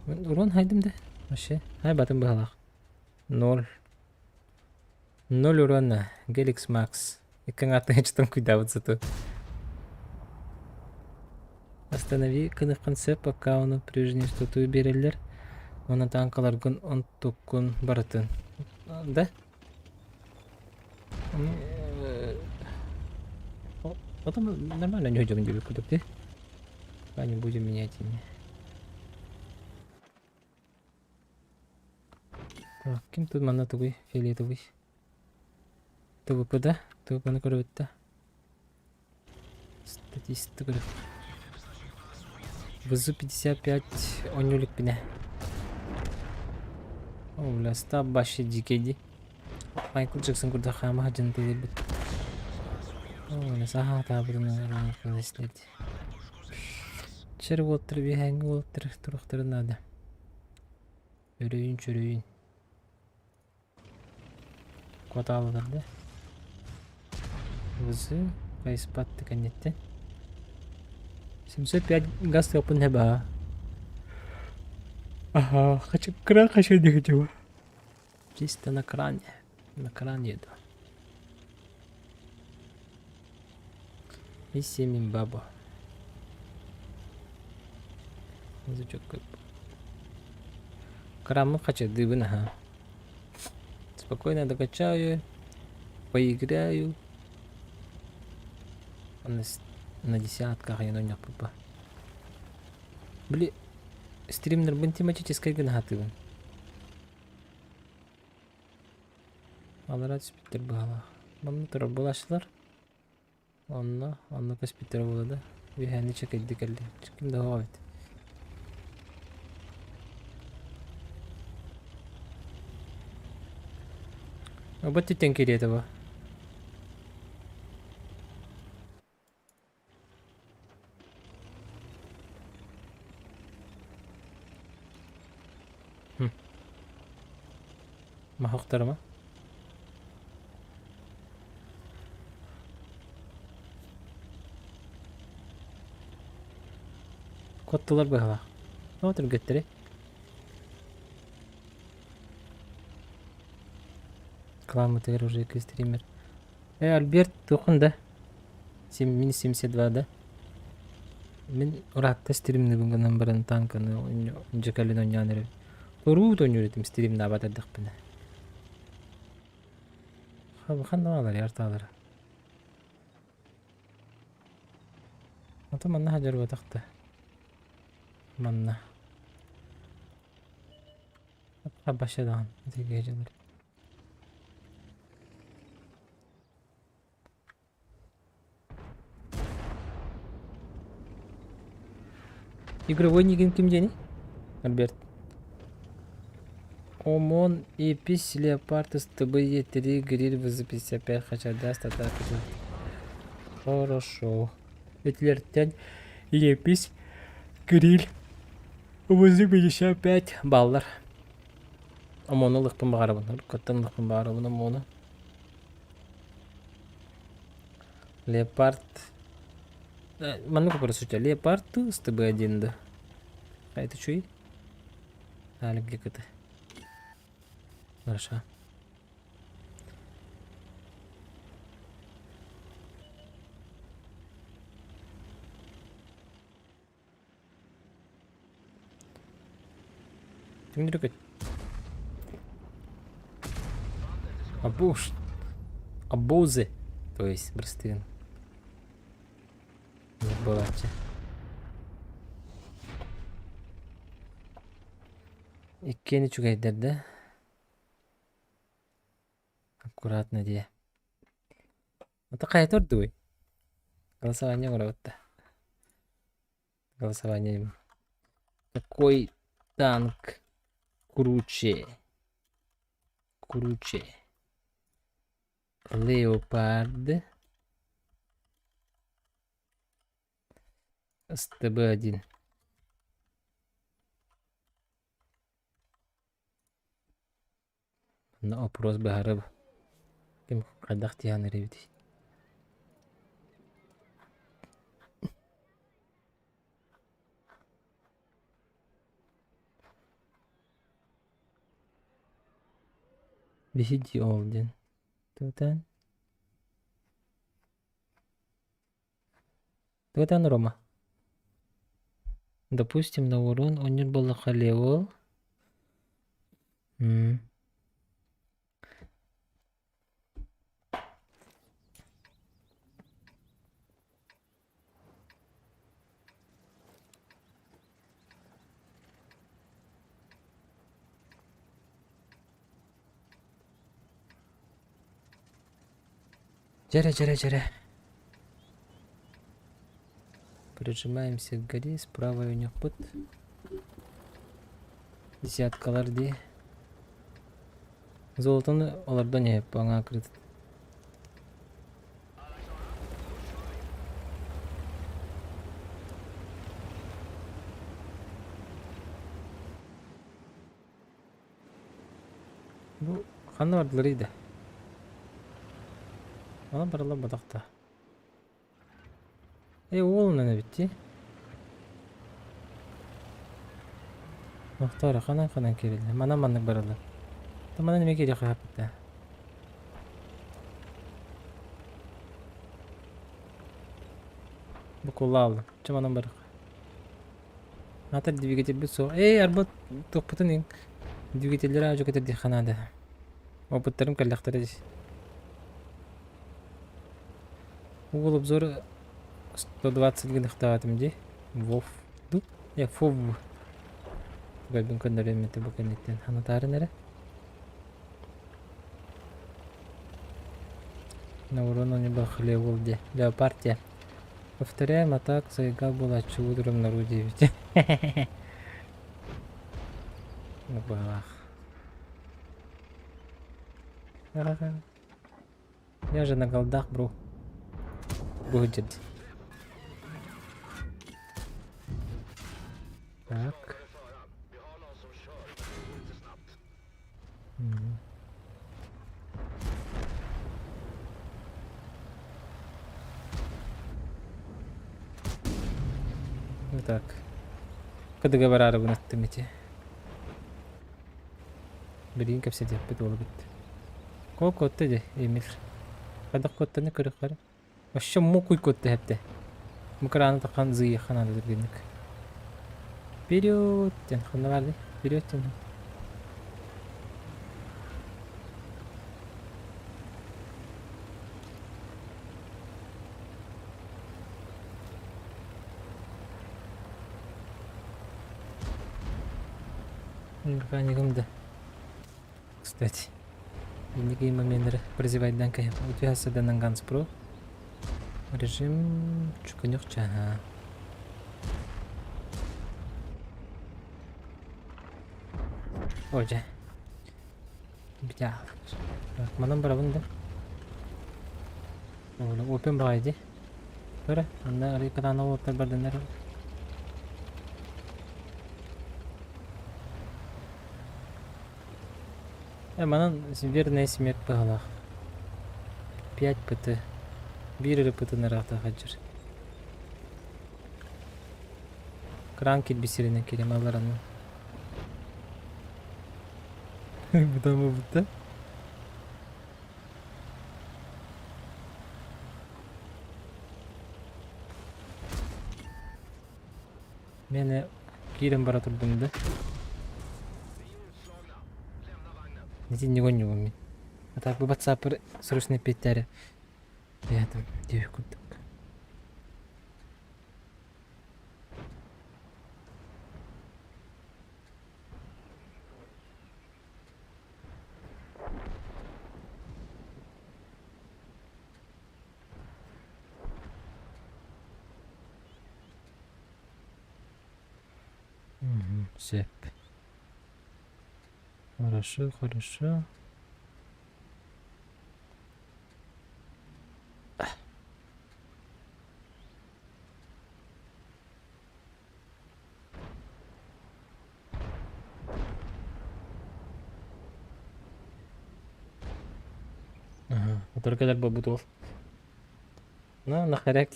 S1: Урон хайдым да вообще хайбатын быһалаах. Ноль. Ноль урона. Геликс Макс. Икки аттыгычтан куйдаабыт зато. Останови кыныххын сөп аккаунт прежний статую береллер. Уонна танкаларгын онтуккун барытын. Да? Потом нормально не уйдем куда ты. Пока не будем менять ими. Так, ким тут манна тугуй? Фиолетовый. ТВП да? ТВП-ны көрөбүт да. Статистика көрө. ВЗ-55 онньулик бинэ. О, бля, стаб вообще дикий ди. Майкл Джексон курдук хаама сылдьан тылыйбыт. О, бля, саха таабырын истлэди. Чэр уолаттар биэһээҥҥи уолаттар туруохтарын наада. Өрөйүн-чөрөйүн. Куотаалалар да. Вызы хайыспат кэнниттэн. 705 газ тыаппын хэбаа. Ага, хочу кран хочу не хочу. Чисто на кране. На кран еду. И семь баба. Звучок как Крамы хочу дыбын, ага. Спокойно докачаю, поиграю. На, на десятках я на папа. Били, стримнербын тематическай гына хатыбын. Алара түспүттэр быһалаах. Манна турар булааччылар. Онно, онно көспүттэр буолла да. Үөһээни чэкэйди кэлли. Ким да оҕо эбит. Обот түттэн кириэтэ бу. Маһахтарыма. Куоттулар быһалаах. Тоҕо түргэттэрий? Кламмытыгар уже стример. Э, Альберт, туоххун да? Мин 72 да? Мин ыраатта стримныбын гынан баран танканы дьэкэлин оонньоон эрэбин. Туруут оонньуур этим стримнаабат эрдэхпинэ. Ханна баалар яртаалара. Ата манна хадьарбатах да. Манна. Хабашадаан. Итигэ Игровой нигин ким диэний? Альберт. ОМОН ИПИС Леопард СТБ-Е3 Гриль ВЗ-55 Хачардас Татар Хорошо. Этилэртэн Лепись Гриль ВЗ-55 баллар. ОМОНу ылыахпын баҕарабын. Уруккуттан ылыахпын баҕарабын ОМОНу. Леопард маннык көрсүтэ леопард СТБ-1 да это чуй Алик Хорошо. Түҥнүрүкүт. Обуш. Обузы. То есть, бырастыын. Буолааччы. Иккиэн үчүгэйдэр да. Аккуратно диэ. Ата хайа турдуй? Голосование оҥоробут да. Голосование. Какой танк круче? Круче. Леопард. СТБ-1. Онно опрос быһаарып ким хайдах тиһэн эрэбитий? Биһиги ол диэн Тутан Тутан Рома Допустим, на урон оонньуур буоллахха левел М Дьэрэ, дьэрэ, дьэрэ. Прижимаемся к горе, справа ойнохпут. Десяткалар дии. Золотону олордон иһэп аҥаа кырыт. Бу ханна бардыларый да? Онон барыллар батахта. Э уолунан эбит дии. Охторо ханан-ханан киирэллэр. Манан маннык бараллар. Манан эмиэ киириэххэ сөп Бу кулаалла. Чэ манан барыахха. Аатар двигательбит суох. Эй, арба туохпутун иҥ. Двигателлэри аадьу кэтэрдиэххэ наада. Опыттарым кэллэхтэрэ дии. Угол обзора 120 гыныхтаатым дии. Вов. Ду? Э, фов. Гайбын көннөрүөм этэ бу кэнниттэн. Ханатаарын эрэ. На урон он был хлебул де. Леопардия. Повторяем атак заигал буолааччы утром на Ру-9. Бах. Я же на голдах, бро. Будет. Так. Вот так. Кыдыга бараарыбын аттым ити. Билигин кэпсэтиэхпит буолбут. Куо куотта дии, Эмир. Хайдах куоттаны көрүөххэ эрэ. Вообще мукуй куотта эһэптэ. Мыкраны тахан зыйыахха наада түргэнник. Вперед! Диэн ханна баар дии? Вперед диэн. Механиком да. Кстати, инники моменттары прозевайдан кэһэм. Утуйа саданан Ганспро. Режим чуканёх чаһа. Оже. Битя. Манан барабын да. Опен баҕайы дии. Көрө, анна арый кытаанах уоттар бардыннар. Э, манан верная смерть быһалаах. 5 ПТ. Биир эрэ ПТ ыраахта хаджыр. Кран кирбит сиринэн киирем алларанан. Бутама бутта. Миэнэ киирэн бара турдум да. Итинник оонньуубун мин. А так бу ватсаппар срочно эппиэттээри бэйэтим диэбит курдук. Мгм, сөп. Хорошо, хорошо. Ага, только кэлэр буолбут уол. Ну, нахарак.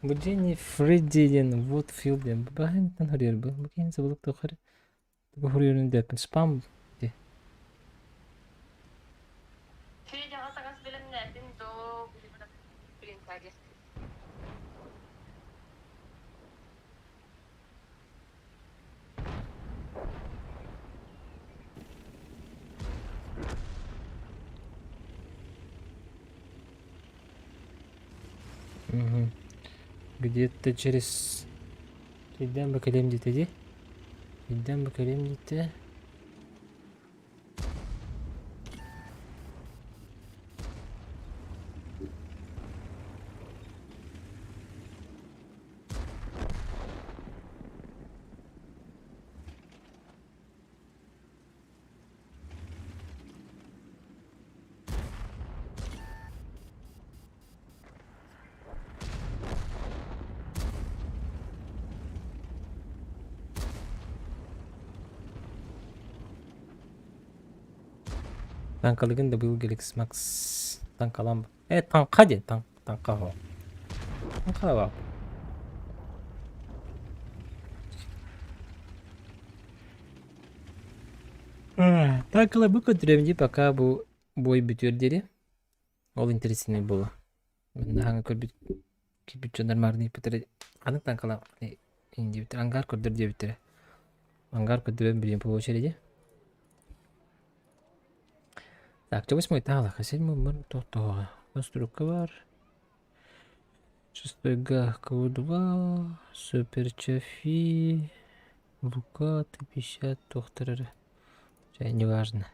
S1: Бу Дженни Фредди диэн Вудфилд диэн баһыҥтан хоруйар бу. Бу киһини сыбылык тухары тугу хоруйарын дэппин спам дии.
S3: Федяҕа таҥас бэлэмнээтин доо принтаге.
S1: Мгм. Где-то через Идем бакалем диэтэ дии. Идем бакалем диэтэ. Таҥкалыгын да быйыл Galaxy Max таҥкалаан Э, таҥха диэн таҥ таҥха оһо. Таҥха Так бу көрдөрөм дии пока бу бой бүтүөр диэри. Ол интереснэй буолуо. Манна көрбүт киирбит дьоннор маарынныйбыттара ханнык таҥкалаах диэбиттэр ангар көрдөр диэбиттэрэ. Ангар көрдөрөн билиэн по очереди. Так, чэ восьмой таалах, седьмой бар тохтоҕо. Конструкка бар. Шестойга КУ-2, Супер Чафи, Лука, Т-50, туохтар эрэ. Чэ, неважно.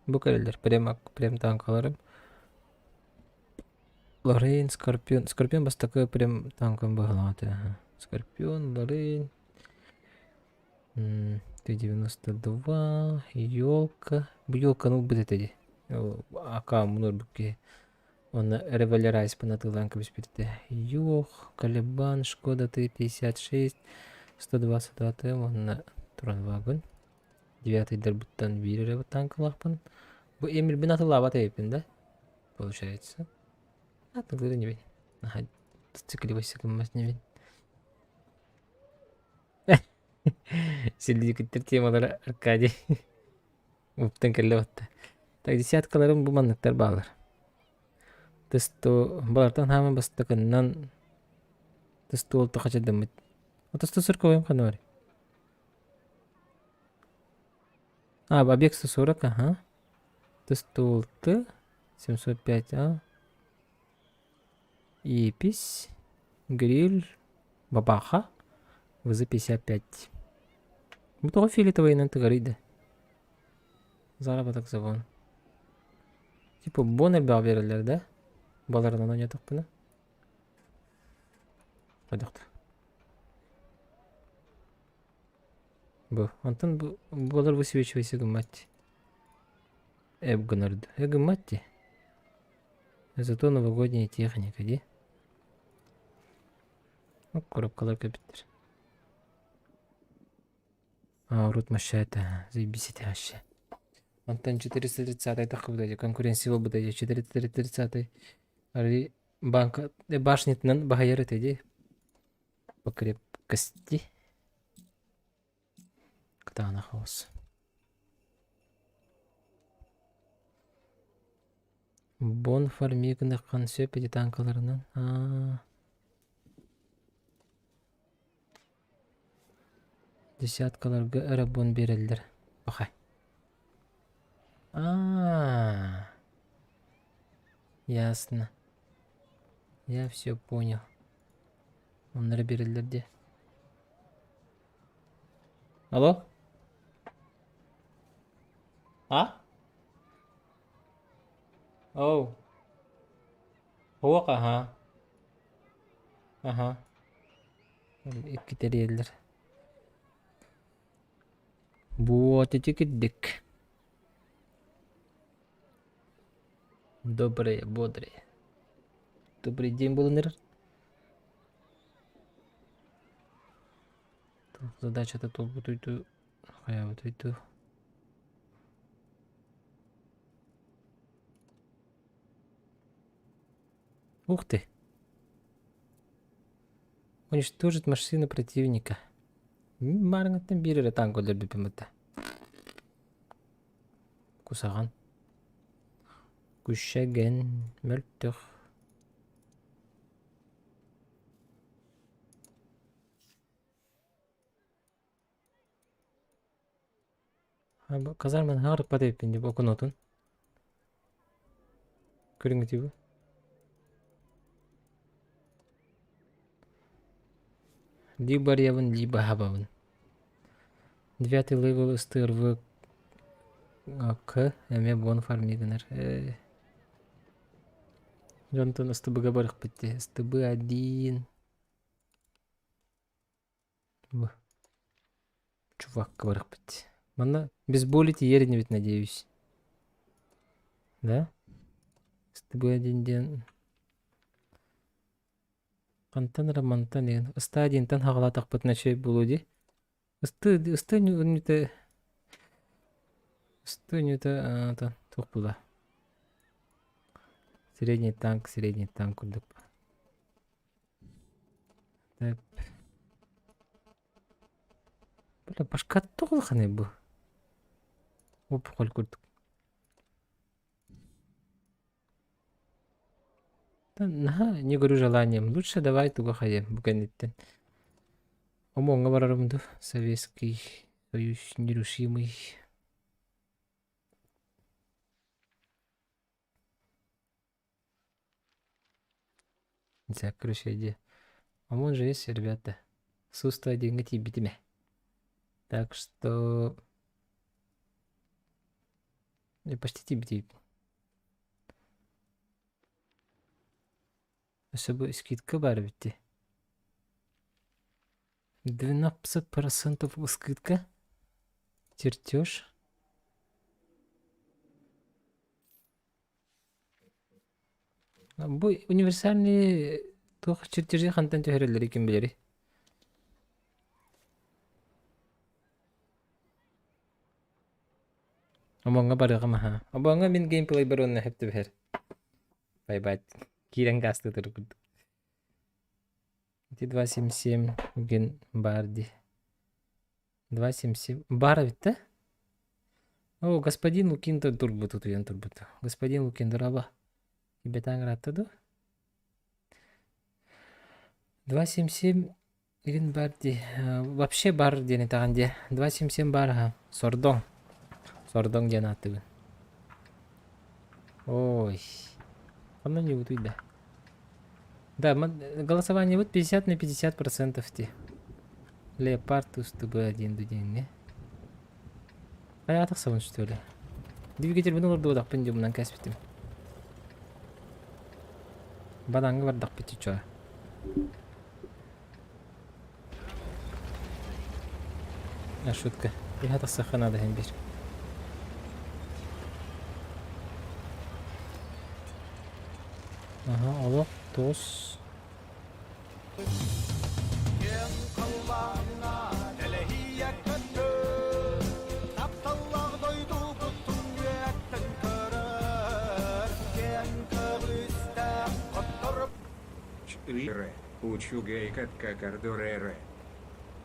S1: Бу кэлэллэр прямо прям танкаларым. Лорейн, Скорпион. Скорпион бастакы прям танкам быһалаата. Скорпион, Лорейн, Т-92, Елка. Бу елканы ылбыт этэ дии. Ака мунур киһи. Уонна Револерайспын атыылаан кэбиспиттэ. Юх, Калибан, Шкода Т-56, 122 Т уонна Тронвагон. Девятыйдарбыттан биир эрэ танкалаахпын. Бу Эмирбин атылаабат эбиппин да? Получается. Атылыыр инибин. Наһаа зацикливайся гыммас инибин. Силлиикиттэр темалара Аркадий. Уптан кэллэ батта. Так десяткаларым бу манныктар бааллар. Тысту балартан хаама бастакыннан тысту ол тохачадаммыт. Отосту сырковым ханна бар? А, объект 140, ага. Тысту Т 705, а. Епись, гриль, бабаха, ВЗ-55. Бу тоҕо фиолетовайынан тыгарый да? Заработок забон. Типа бон элбэҕи биэрэллэр да? Баларынан ойнотохпуна. Хайдах Бу. Онтон бу балар высвечивайся гыммат. Эп гынар э гыммат дии. Зато новогодняя техника дии. Ну, коробкалар кэлбиттэр. А, урут мощата, заебись это вообще. Онтон 430 таххыбыта конкуренция буолбута 430 Арый банка башнятынан баһыйар этэ дии. По крепкости. Кытаанах хаос. Бон формигыныххан сөп ити танкаларынан. Аа. Десяткаларга эрэ бон биэрэллэр. Пахай. Аа. Ясно. Я все понял. Оннары биэрэллэр дии. Алло? А? Оу. Суох, аһаа. Аһаа. Икки тэрийэллэр. Вот ити кирдик. Добрые, бодрые. Добрый день буолан Задачата толбутуйту хайабытуйту. Ух ты! Уничтожить машину противника. Маарыҥыттан биир эрэ танк өлөрбүппүн бытта. Кусаҕан. Күшэгэн, мөлтөх. Казарманы хаҕарыппат эбиппин дии окунуотун. Көрүҥүтүй бу. Либо барыйабын, либо аһабабын. Девятый левел СТРВ К эмиэ буон фарми гынар. Дьонтон СТБ-га барыахпыт дии. СТБ-1 Бу. Чувакка барыахпыт. Манна без боли тиийэр инибит, надеюсь. Да? СТБ-1 диэн хантан эрэ мантан диэн СТ-1-тан хаҕалаатахпытына үчүгэй буолуо дии. Ысты ысты үнүтэ ысты үнүтэ туох була средний танк курдук. Так. Бля, башка тоҕо улаханай бу? Опухоль курдук. Наһаа не горю желанием. Лучше давай туга хайа бу кэнниттэн. Омуоҥҥа барарым дуу, Советский Союз нерушимый. Короче, иди. Омон же есть, ребята. Суста диэҥҥэ тиийбитим ээ. Так что почти тиийбитим. Өссө бу скидка баар эбит дии. 12% скидка. Чертеж. Бу универсальный туох чертежи хантан түһэрэллэрий ким билэрий? Омоҥҥо барыаҕым аһаа. Обоҥҥо мин геймплейбэр уонна сөп түбэһэр. Байбаат. Киирэн гаастыытыр курдук. Ити 277 ген баар дии. 277 баар эбит да? О, господин Лукин турбут утуйан турбут. Господин Лукин дорообо. Кибетаҥ ыраатта дуо? 277 игин баар дии. Вообще бар диэн этэҕин дии. 277 баар аһа. Сордоҥ. Сордоҥ диэн ааттыыбын. Ой. Ханна не утуйда? Да, голосование вот 50 на 50% ти. Леопард устубы один диэҥҥэ. Хайа тахсабын что ли? Двигательбин олордубатахпын дьомунан кэспитим. Банаҥҥа бардахпыт чё. А шутка. Иһэ тахсыахха наада иһин биир. Аха, олох, туус.
S4: Киэҥ халлааҥҥа тэлэһийэ көттөр, тапталлаах дойдубутун үөттэн көрөр, киэҥ көҕүстээх хотторбут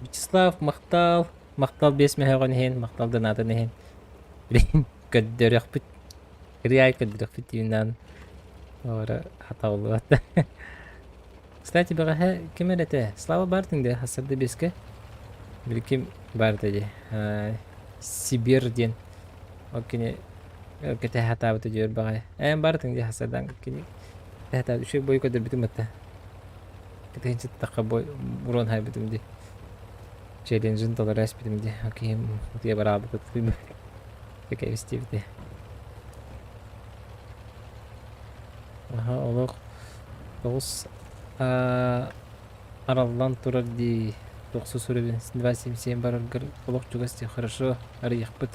S1: Вячеслав, махтал. Махтал биэс мөһөөҕүн иһин, махтал донатын иһин. Билигин көрдөрүөхпүт. Ырыа көрдөрүөхпүт диинэн ора хатауллубат. Кстати, бэҕэһээ ким эрэ этэ? Слава баартын дии, хасырды биэскэ. Били ким баар этэ дии? Сибир диэн. Ол кини кэтэһэ сатаабыта дии өр баҕайы. Эн баартын дии хасырдан кини кэтэһэ сатаабыт. Үчүгэй бой көрдөрбүтүм этэ. Кэтэһин сыттахха бой урон хайбытым дии. Челленджин толоро эспитим дии. Окей, утуйа бараабыт кэбистибите. Аха, олох тоҕус араллан турар дии. Тохсус уровень 277 бараргар олох чугас дии. Хорошо, арыйахпыт.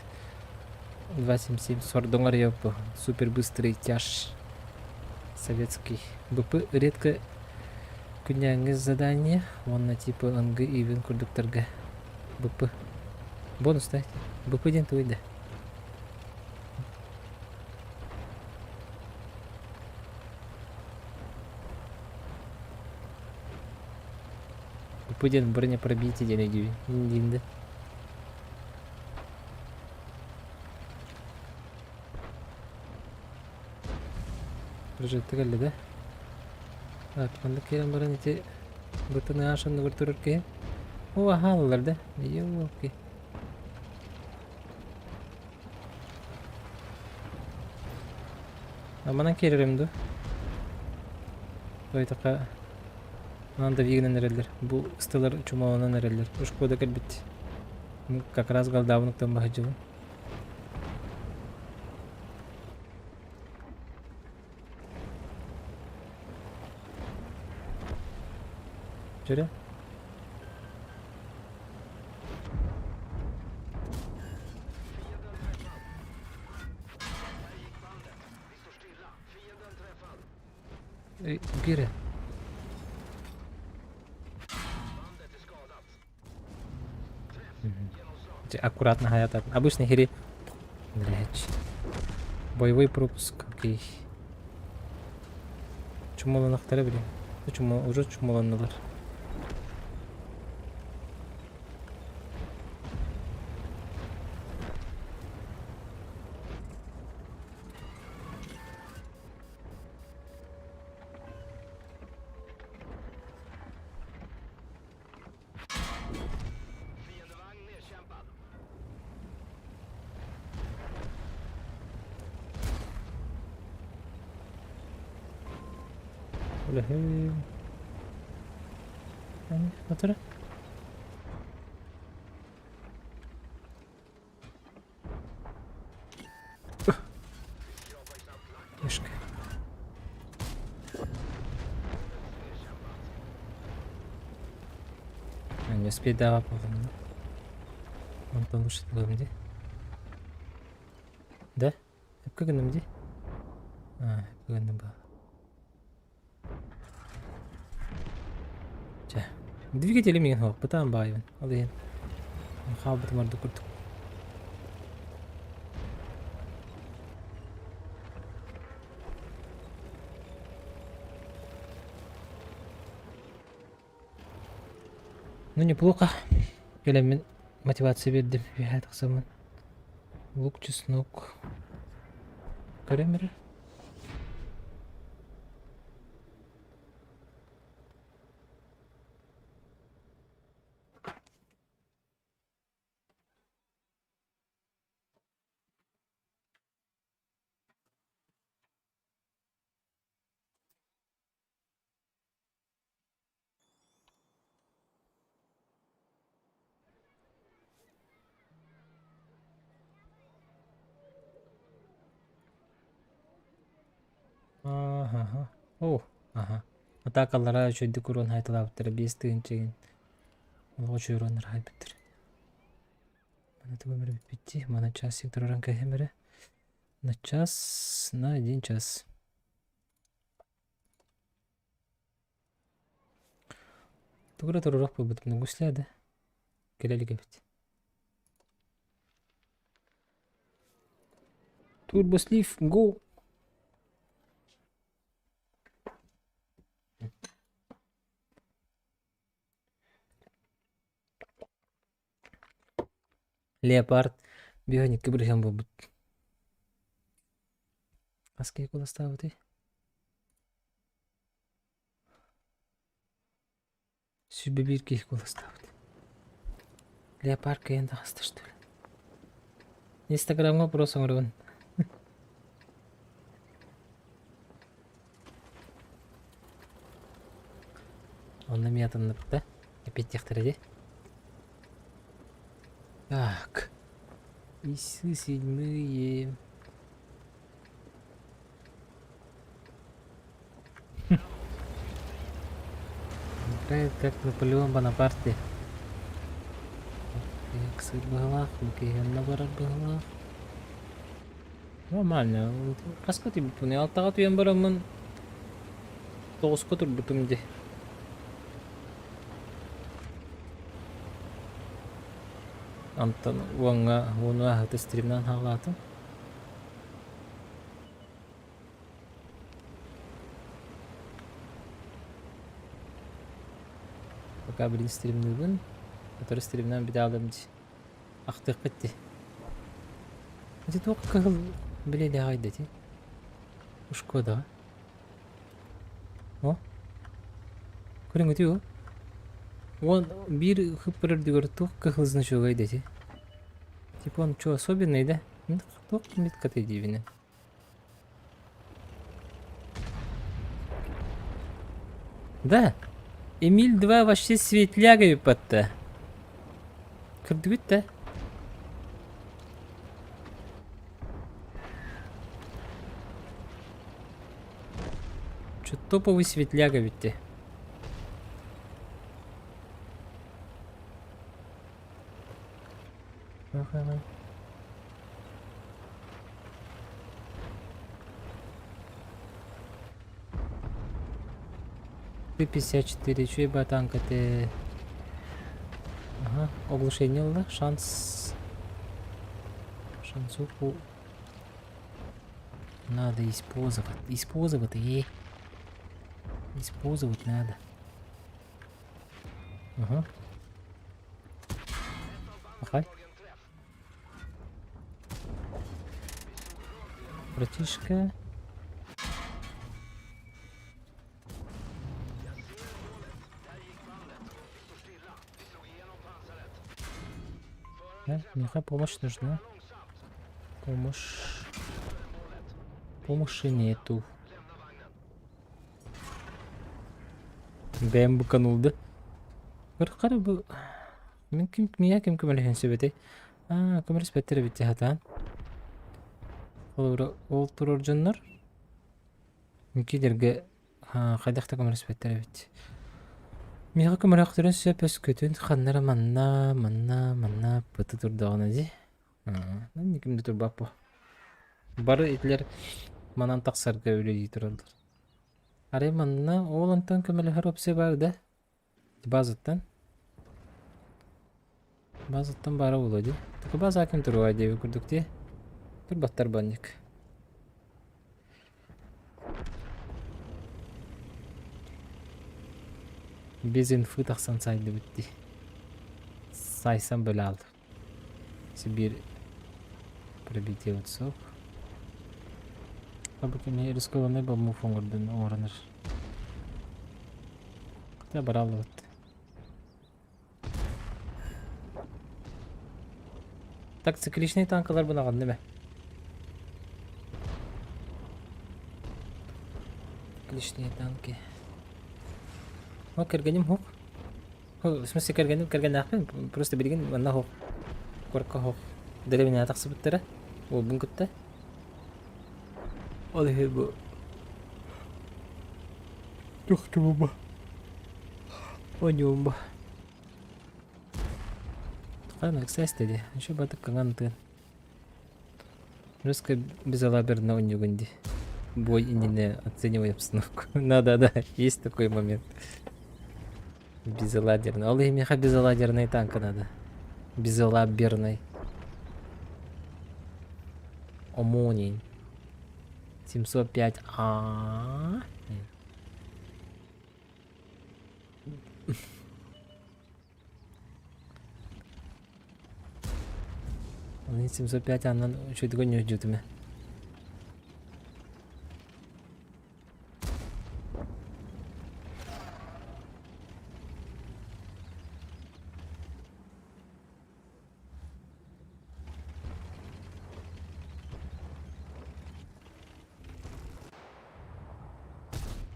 S1: 277 сордоҥ арыйаппы. Супер быстрый тяж. Советский. БП редко күннээҥҥи задание уонна типа НГ ивен курдуктарга БП. Бонус да? БП диэн тугуй да? БП диэн бронепробитие диэн өйдүүбүн. Диин да. Прожекта кэллэ да? Так, маннык киирэн баран ити бытын ааш оннугар турар киһи. О, аһааллар да? Елки. А манан киирэрим дуо? Тойтоха манан да вигнан эрэллэр. Бу ыстылар чумолонон эрэллэр. Шкода кэлбит. Как раз галдаабын уктан баһыдьыбын. Чөрө. Гире. Аккуратно хаятат. Обычно хири... Блять. Боевой пропуск. Окей. Чумоланахтара били. Чумо уже чумоланнылар. Үлэһим. Батыра. Тяжко. А, не успеть дава по-моему. Онтон лучше булам дии. Да? Сөпкө гынным дии? А, сөпкө гынным баа. Чэ, двигатели миигин суох, бытаан баайбын. Ол иһин хаалбытым ордук курдук. Ну неплохо. Кэлэммин мотивация биэрдим үөһээ тахсаммын. Лук, чеснок. Көрөм эрэ. Аха. О, аха. Атаакалара үчүгэйдик уруон хаайталаабыттара биэс тыһыынча олох үчүгэй уруоннар хаайбыттар. Маны тугу эмэрэ бүппүттии. Маны часик тураран кэһэм эрэ. На час, на один час. Тугу эрэ туруорах буолбутум гусля да кэлэ илик эбит. Турбослив го! Леопард бионикка бырыһыан буолбут. Хас киһи куоластаабытый? Сүүрбэ биир киһи куоластаабыт. Леопард кыайан таҕыста что ли? Инстаграмҥа опрос оҥоробун. Онно эмиэ атынныбыт да? Эппиэттиэхтэрэ дии. Так. Исы седьмые. Играет как Наполеон Бонапарте. Сыр быһалаах, Лукиһанна барар быһалаах. Нормально. Хаска тиийбиппин алтаҕа түһэн бараммын тоҕуска турбутум дии. Онтон уоҥҥа уону ааһыта стримнаан хаалаатым. Пока билин стримныыбын. Сотору стримнаан бүтэ аалым дии. Ахтыахпыт дии. Ити туох кыһыл билиэлээх да ити? Шкода. О? Көрүҥ ити о? Уон биир хыппыр үрдүгэр туох кыһыл значогай да ити? Типа он что, особенный, да? Туох меткатай диибинэ? Да, Эмиль 2 вообще светляк эбиппатта. Көрдүгүт да? Чё топовый светляк эбитти. Т-54, үчүгэй танк этэ. Ага, оглушение ылла. Шанс. Шансу надо использовать. Использовать и использовать надо. Ага. Махай. Братишка. Да, миэхэ помощь нужна. Помощь. Помощи нету. Бэйэм буканулду. Кыр бу мин ким миэхэ ким көмөлөһүөн сөп этэй? Аа, көмөлөспөттөр эбит дии сатаан. Холобура, ол турар дьоннор Кидергэ хайдах да көмөлөспөттөр эбит. Миэхэ көмөлөөхтөрүн сөп өскөтүн ханна эрэ манна, манна, манна пыты турдаҕына дии. Ким да турбат буо. Бары итилэр манан тахсарга үлэлии тураллар. Арай манна ол онтон көмөлөһөр опция баар да? Базаттан. Базаттан баара буолуо дии. Только база ким туругай диэбит курдук дии. Турбаттар банник. Без инфы тахсан сайдыбыт дии. Сайсан бөлө алды. Сибирь пробитие вот суох. Бу кини рискованный бомбу оҥордун оҥоронор. Хотя бараллыбыт. Так цикличный танкалар бунаҕын дeme. Цикличные танки. О, кэргэним хук. В смысле кэргэним кэргэннээхпин, просто билигин манна суох, куоракка суох. Дэриэбинэҕэ тахсыбыттара, уолбун кытта. Ол иһин бу тохтубума оонньуум бу. Хаана ыксаста дии, еще батык кыҥан тыын. Русская безалаберно оонньуугун дии. Бой иннинэ оценивай обстановку. Да-да-да, есть такой момент. Безалаберный. Ол иһин миэхэ безалаберный танка надо. Безалаберный. Омонин. 705 А. 705 аннан үчүгэй ньүдьүтүмэ.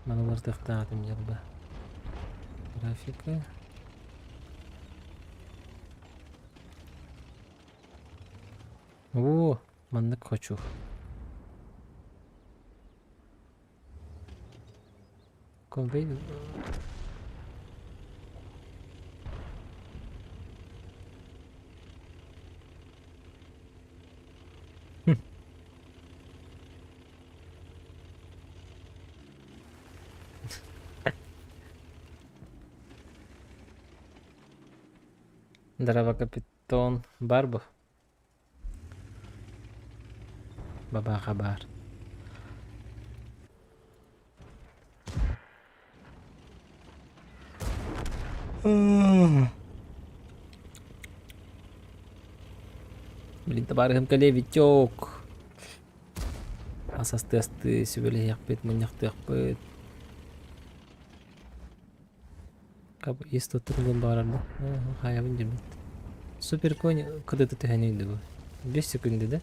S1: Маны уларытыахтаах этим дьалба. Графика. О, маннык хочу. Конвей... Здорово, капитан Барбов. Бабаха баар. Блин, табаарыһым кэлиэ Витек. Ас астыастыы сүбэлэһиэхпит, мунньахтыахпыт. Ис туттарылын баҕарар да хаайабын диэбит. Супер конь кыдыты түһэн үйдү бу. 5 секунда да?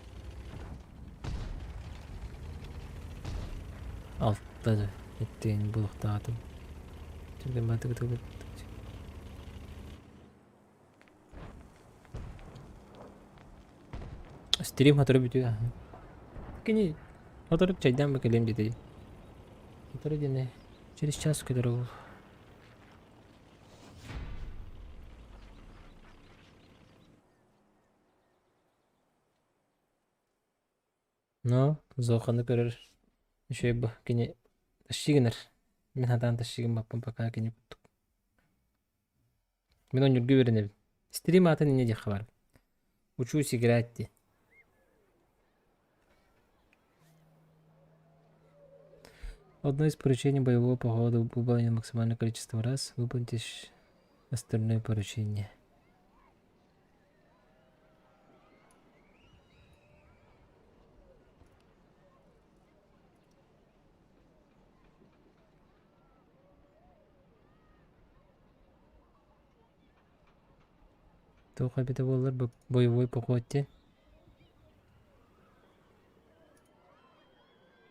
S1: Алта да иттиэн булуктаатым. Түргэн баатыгы Стрим сотору бүтүө. Кини сотору чайдаан ба кэлиэм диэтэ. Сотору диэн через час кэлэр ол. Но Зоханы көрөр үчүгэй бу кини тащи гынар. Мин сатаан тащи гыммаппын пока кини курдук. Мин онньурга үөрэнэбин. Стрим аатын инньэ диэххэ баар. Учусь играть дии. Одно из поручений боевого похода выполнено максимальное количество раз. Выполните остальное поручение. Туох эбитэ буоллар боевой поход диэн.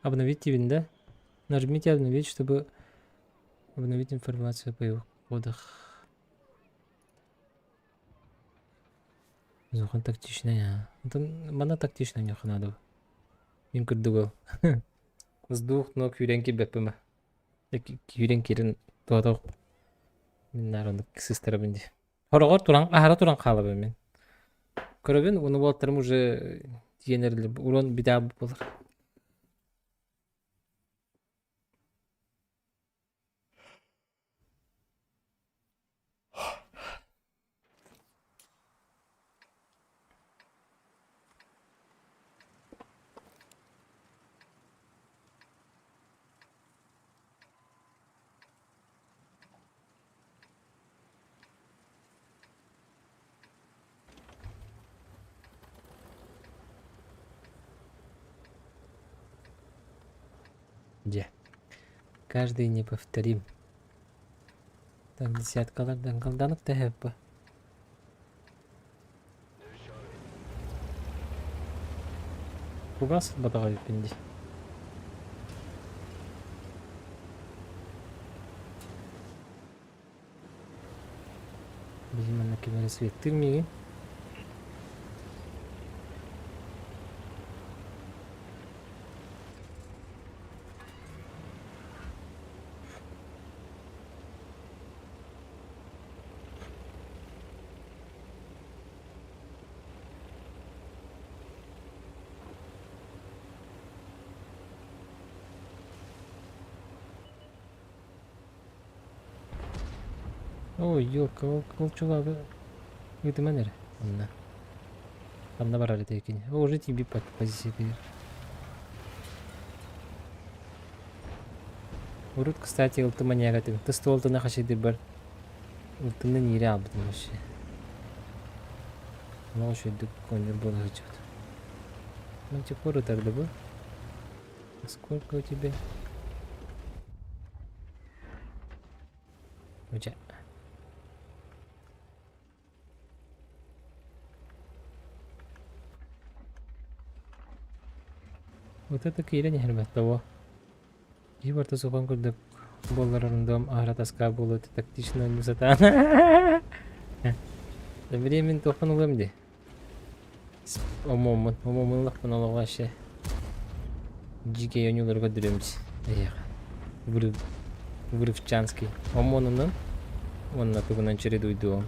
S1: Обновить диибин да? Нажмите обновить, чтобы... Обновить информацию по его кодах. Зохан тактичная. А. Онтон манна тактичная ньох надо. Мин курдук ол. С двух ног күүрэн киирбэппин ба. Күүрэн киирэн туһата мин наар оннук сыстарабын дии. Хороҕор туран аһара туран хаалабын мин. Көрөбүн уну уолаттарым уже тиийэн эрэллэр урон битаа буолар. Дьэ, каждый неповторим. Так, десяткалардан калданып тэһэппэ. Кугас батаҕа эбиппин дии. Билим манна ким эрэ светтыыр миигин. Ой, елка, ол, ол чувагы ыытыман эрэ онно. Ханна барар этэй кини? О, уже тиийбит позиция Урут, кстати, ылтым маньяк этим. Тыс туолтуна хашидырбар ылтымны ниире аалбытым вообще. Олох үчүгэйдик оонньуур буола сылдьыбыт. Мантикор ытар да бу? Сколько у тебя? Дьэ. Вот это киирэн иһэр того. Киһи барыта сухан курдук буолларарындом аһара таска буолуо тактично оонньуу сатаан. Времени туохпун ылыам дии. Омуоммун, омуоммун ыллахпына олоҕо вообще дьиикэй оонньуулары көрдөрүөм дии эһиэхэ. Вырыв, Вырывчанский. Омуонунан уонна тугунан чередуйдуом.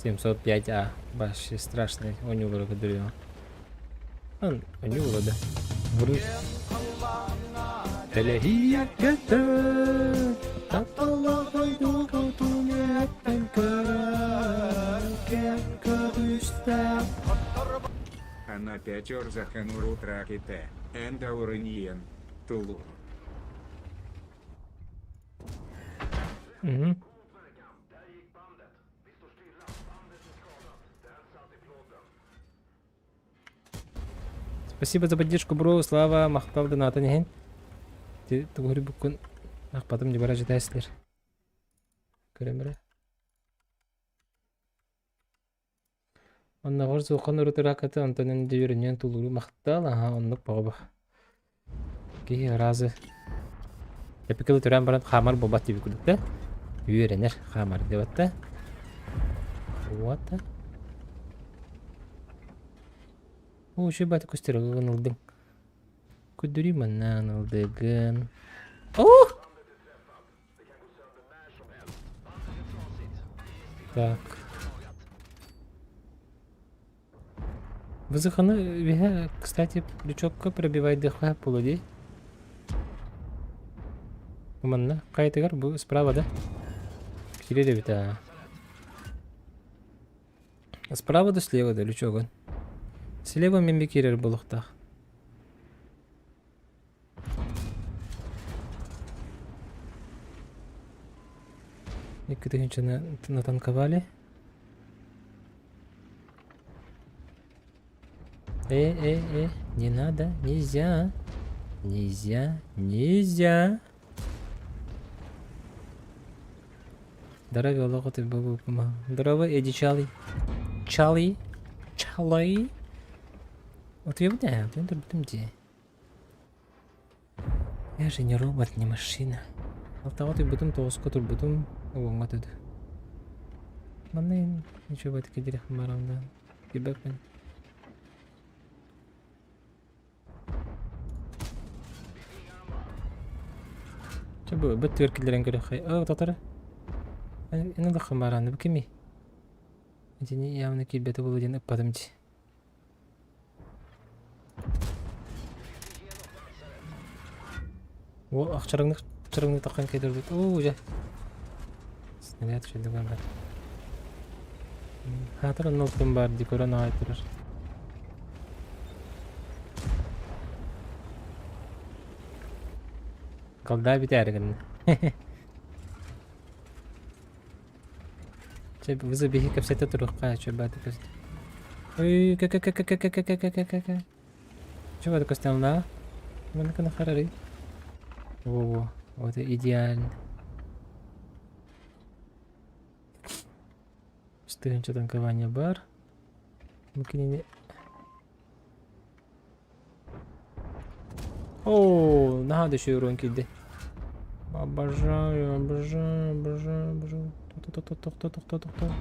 S1: 705А вообще страшный оонньуулары көрдөрүөм. Оонньуу буолуо да. Вырыв. Тэлэһийэ көтөр, тапталлаах дойдубутун эттэн көрөр, кэм көҕүстээх
S5: Она пятер захануру траките, эндаурыньен, тулу.
S1: Мгм. Спасибо за поддержку, бро. Слава, махтал донатын иһин. Ти тугу буккун ахпатым дебара житайсылар. Көрөмөрө. Онноҕор суохан урутураакаты онтон эн тулууру махтал, аха оннук баҕа Киһи аразы эпикылы төрөөн баран хаамар буолбат диэбит курдук да үөрэнэр хаамар диэбэт да вот Оо, үчүгэй баҕайытык көстөр ылгын ылдым. Көрдөрүү маннаан ылдыгын. О! Так. Вызыханы виһэ, кстати, лючокка пробивайдыхха буолуо дии. Манна хайатыгар бу справа да? Киирэр эбит аа. Справа да слева да лючогун. Слева мин би киирэр буолуохтаах. Икки тыһыынчаны натанковали. Э, э, э, не надо, нельзя. Нельзя, нельзя. Здорово, олох ты Здорово, Эдди Чалый. Чалый. Чалый. Утуйабыт ээ, утуйан турбутум дии. Я же не робот, не машина. Алтаҕа утуйбутум, тоҕуска турбутум, уоҥҥа төдө. Манна ничего кидирэх барамда. Кирбэппин. Чэ бу быт түөр киллэрэн көрүөххэй. Оо, татары. Эн ылаххын барааны бу кимий? Итини явно киирбэтэ буолуо диэн ыппатым дии. О, ахчарыҥнык чарыҥнык таххан кэдэрбит. Оо, дьэ. Снаряд шедевр бар. Хаатыр онно ылтым баар дии көрөн аҕай турар. Колда бүтээри гынна. Чэ, вызов биһи кэпсэтэ туруохха, чэ бааты көстө. Ой, к к к к к к к к к к к. Чё бааты көстөн Маны кына харары. Во-во, вот идеально. Стыгынча танкование бар. Бу кинини Оо, наһаа да үчүгэй урон киирдэ. Обожаю, обожаю, обожаю, обожаю. Тохто, тохто, тохто, тохто.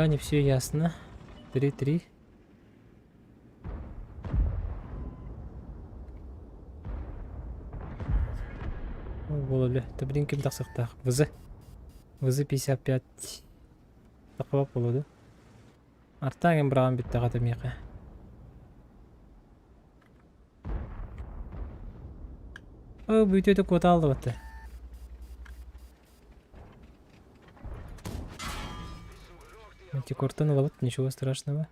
S1: Пока не все ясно. 3-3. Буола Да блин, ким тахсыахтаах? ВЗ. ВЗ 55. Тахабап буолуо дуо? Артаан быраҕан бүттэҕэ этэ миэхэ. Оо, бүйтүөтэ куотааллыбатта. Антикортан ылабыт, ничего страшного.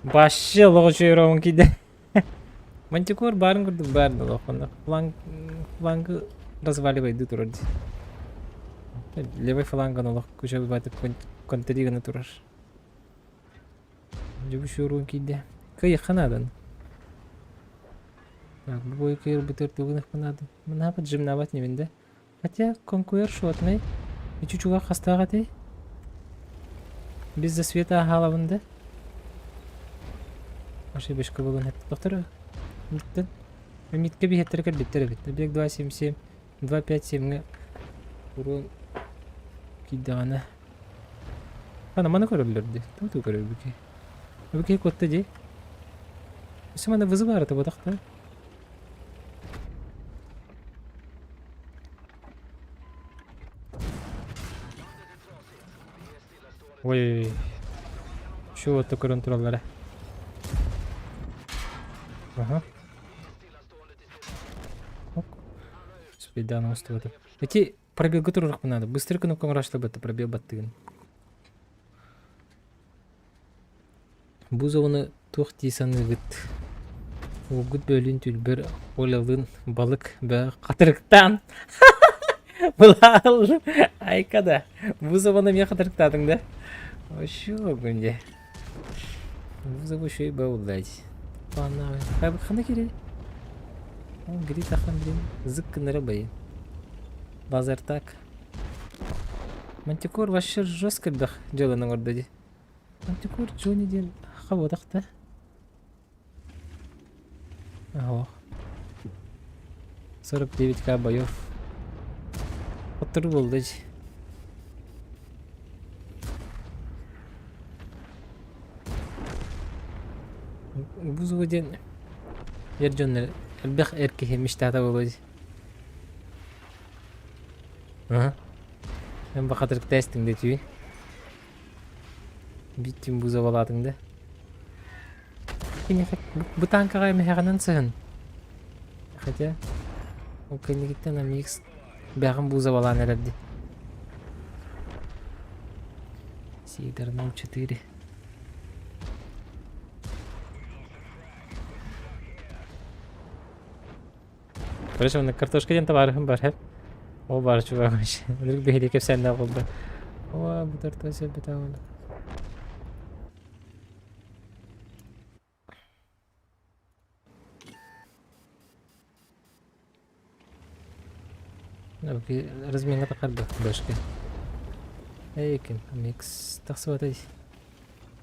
S1: Вообще олох үчүгэй роман киирдэ. Мантикор баарын курдук баар да олох фланг флангы разваливайды турар дии. Левый фланган олох күчө баатып контри гына турар. Дьэ бу шоурум киирдэ. Кыайыахха наадан. Так, бу бой кыайырбытыгар тугу гыныахпын наада? Наһаа поджимнабат инибин да. Хотя конкуер шотный. Ичи чугах хастаах этэй? Без засвета аһаалабын да. Ошибочка буолан Доктор, Митка биһиэттэрэ кэлбиттэр эбит. Объект 277, 257-ҥэ урон киирдэҕинэ. Ана маны көрөллөр дии. Туу көрөрбүт. Бу киһи куотта дии. Өссө маны вызывары табатахта. Ой, Чего ты көрөн тураллара? Ага. Ок. Спиданы устубатым. Эти пробелга туруохпун надо. Быстро кнопкам рашлабыта пробел баттыгын. Бузованы туох дии саныыгыт? Уолгут бөөлүүн түүлбэр Олялыын балык бөҕө хатырыктаан былааллым. Айка да, Бузованы эмиэ хатырыктаатыҥ да? Вообще огонь дьэ. Бузова еще и бауллаать. Ханна киирэй? Грит ахан блин, зык гыннара байын. Базар так. Мантикор вообще жестко элбэх дьыаланы оҥордо дии. Мантикор Джонни диэн хабыдах да? Ох. 49к боев. Оттуру буолла дии. Бузова диэн эр дьоннор элбэх эр киһи мечтата буолуо дии. Аха. Эн бахатырыкта эстиҥ да үтүүй. Биттим бузовалаатыҥ да. Киниэхэ бу танкаҕа эмэһэҕинэн сыһын. Хотя ол кэннигиттэн Амикс бэҕин бузовалаан эрэр дии. Сидор 04. Короче, манна картошка диэн табаарыһым бар һэ. Ол баар чувак вообще. Вдруг биһиги кэпсээннээх буолла. О, бу тартан сөбүтэ Разминка тахарда башка. Эй, ким? Микс тахсыбатай.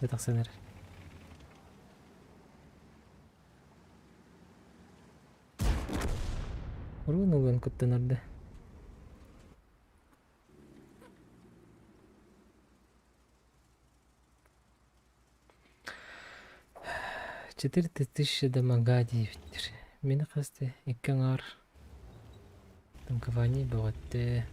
S1: Дэ тахсан эрэр. Уруун ылыан куттанар да. 4000 дамага диэбиттэр. Мин хас да икки аҥаар танкование бөҕөттө.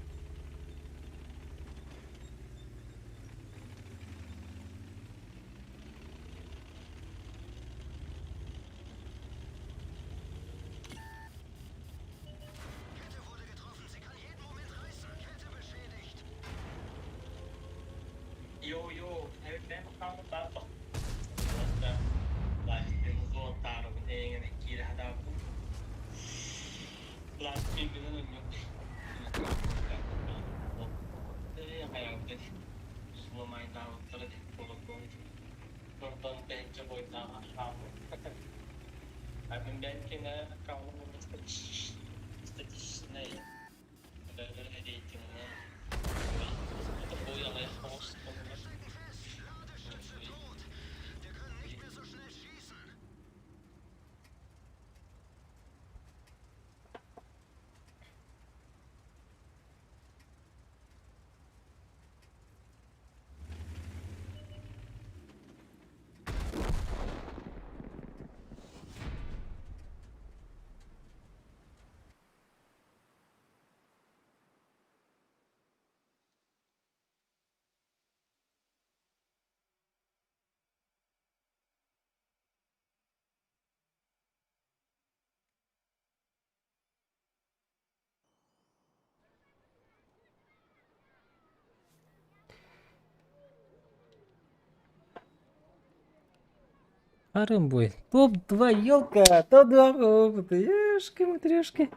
S1: Арымбой. Топ-2, елка! Топ-2 опыта. Ешки-матрешки.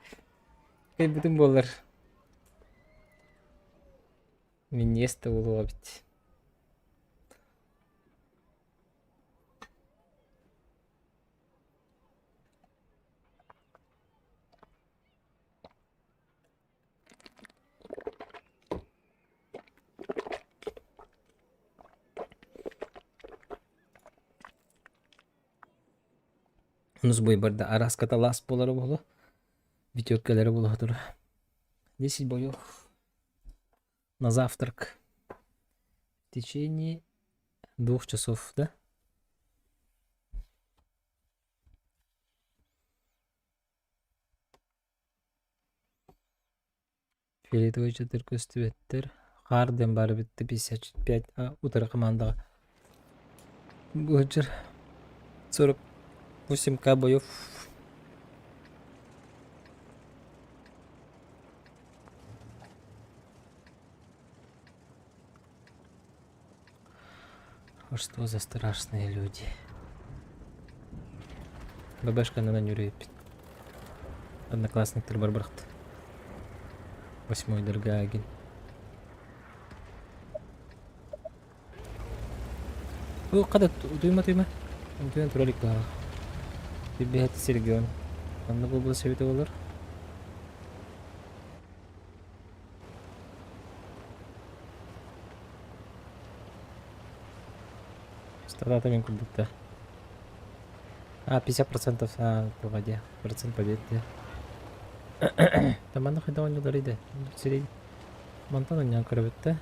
S1: Кайбытым буолар. Миньеста буолуо эбит. Онус быыбарда араас каталаас буолара буолуо. Бүтүөккэлэрэ буолуо тура. 10 боев на завтрак. В течение 2 часов, да? Фиолетовый чатыр көстүбэттэр. Хаар диэн баар эбит 55 утары командаҕа. Быһачыр 48К боев. Что за страшные люди? ББшканан нүрүйэппит. Одноклассниктар барбарахт. Восьмой Дергагин. Бу хата утуйма туйма. Утуйан тура илик баҕа. Билбэһэт Сергион. Онно буолбута сөбүтэ буолар. Страдата мин курдук да. А, 50% а, по воде. Процент побед дии. Таманна хайда оонньуулар иде. Сирей мантан оонньоон көрөбүт да.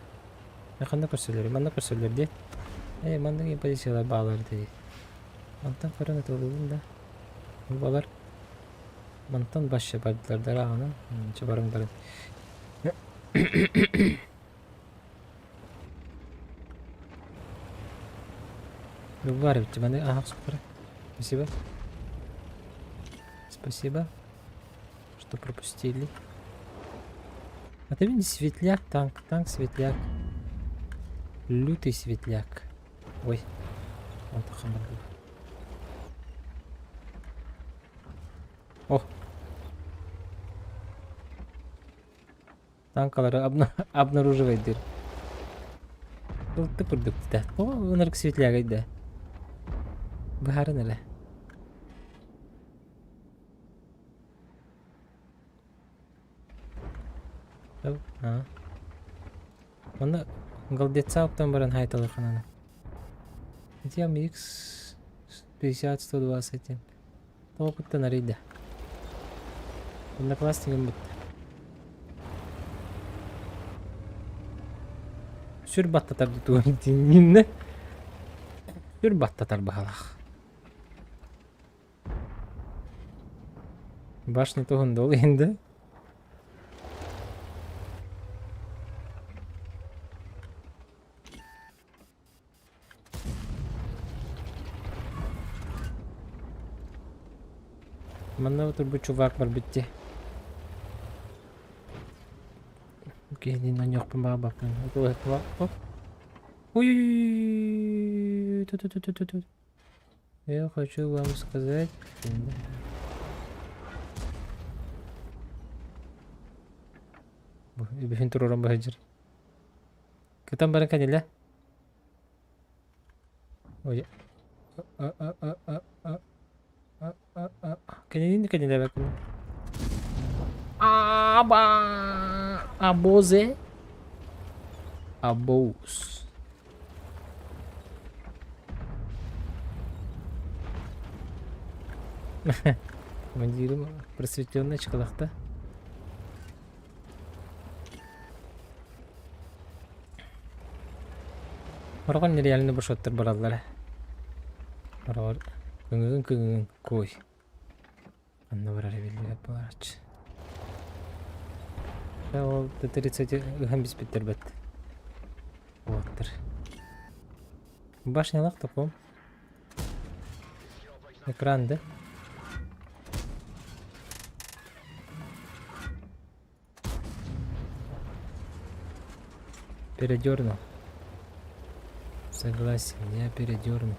S1: Э, ханна көрсөллөр? Манна көрсөллөр дии. Э, маннык позициялар баалар дии. Мантан көрөн ытыллыбын да. Бу балар мантан башча бардылар да ааҕынан. Чэ барыҥ барын. Баар эбит маны аһах суппара. Спасибо. Спасибо, что пропустили. А ты видишь, светляк, танк, танк, светляк. Лютый светляк. Ой, он так О! Танкалары обнаруживайдыыр. Ылты курдук да. Тоҕо ынырык светлягай да. Быһарын эрэ. А. Онно голдеца оттон баран хайталаханана. Тем X 50 121. Тоҕо куттан арыйда. Одноклассникым бытта. Сүр баттатар дутуон тиҥҥиннэ. Сүр баттатар баһалаах. Башня туһун дол иһинде. Манна турбут чувак барбыт дии. Киһилиин онньуохпун баҕарбаппын. Оп. Ой-ой-ой. Ту-ту-ту-ту-ту. Я хочу вам сказать. Үбүһүн туруоран баһыдьыр. Кытан баран кэнилэ. Ой. Кэнилин кэнилэбэккин. Аба. Абозе. Абоус. Командирым просветленный чыкалахта. Хороҕор нереально бошоттор бараллара. Хороҕор кыҥыгын кыҥыгын куой. Онно барар эбиллибэт буолааччы. Ол Т-30 ыһан биспиттэр бэт. Уоттар. Башнялах таком. Экран да? Передернул. Согласен, я передерну.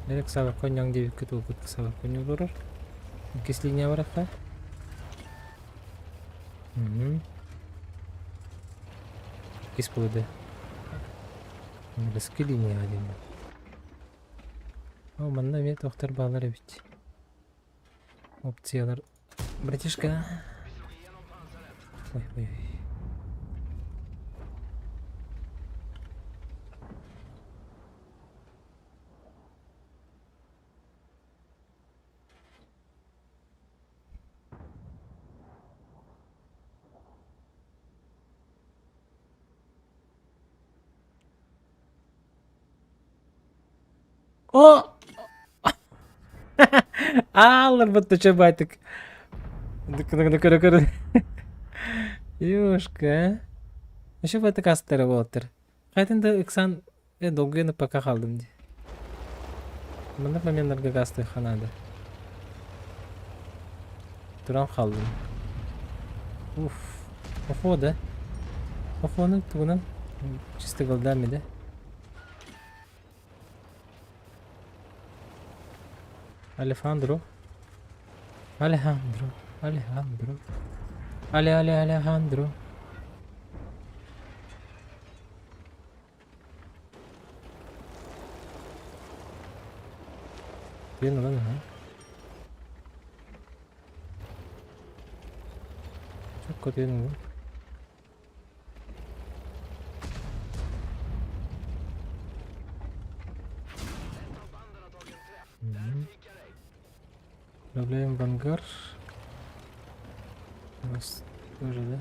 S1: Эрик сабакка диэбиккэ туолбут сабакка олорор. Иккис линия барахха. Угу. Иккис буолуо Аныгыскы линияҕа диэн. О, манна эмиэ туохтар бааллар эбит. Опциялар. Братишка. Ой, ой, ой. О! Аалларбыт чабатик. Көрө-көрө. Ёшка. Еще байтык астара буолтар. Хайтын да ыксан долгуйан пока хаалдым дии. Маннык моменнарга гаастыахха наада. Туран хааллым. Уф. Охо да? Охону тугунан чисто голдами да? Алехандро. Алехандро. Алехандро. Але Але Алехандро. Диэн ылан аһа. Чокко диэн ылан. Отправляем в ангар. У нас тоже, да?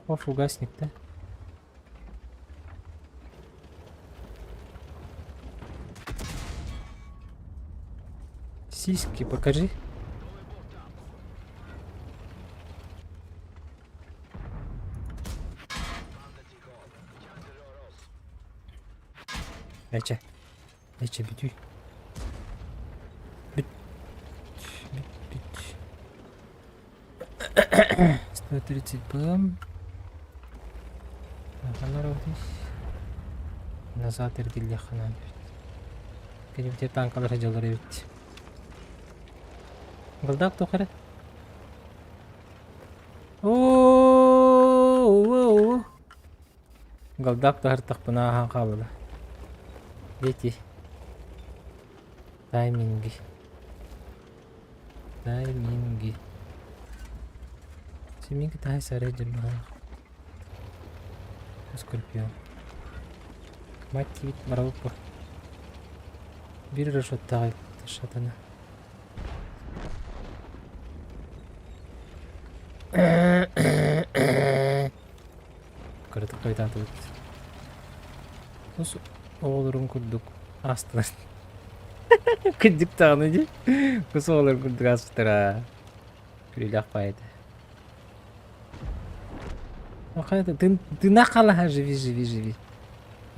S1: О, фугасник, да? Сиськи покажи. Эчэ. Эчэ бүтүй. Бүт. Бүт, бүт. 130 ПМ. Так. Ханна барабытый? Назад эргиллиэххэ наада эбит. Кэлибитэ танкалар сылдьаллар эбит. Балдаах туох эрэ? Оо, Голдак таһыртахпына ааһан хаалла. Дети. Тайминги. Тайминги. Семейка таһай сарай дьарбаһа. Скорпион. Мать тиит барабыт Биир расчеттаах шатана. Кыратык хойутаатыбыт. Ус оҕолорун курдук аастылар. Кырдьык даҕаны дии. Кус оҕолорун курдук ааспыттара. Күлүүлээх баайы этэ. Ты, ты нахалаха живи, живи, живи.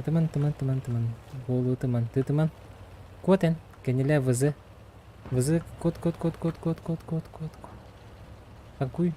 S1: Тыман, тыман, тыман, тыман. Буолуу тыман, ты тыман. Кот эн, кэннилээ ВЗ. ВЗ, кот, кот, кот, кот, кот, кот, кот, кот, кот. Какой?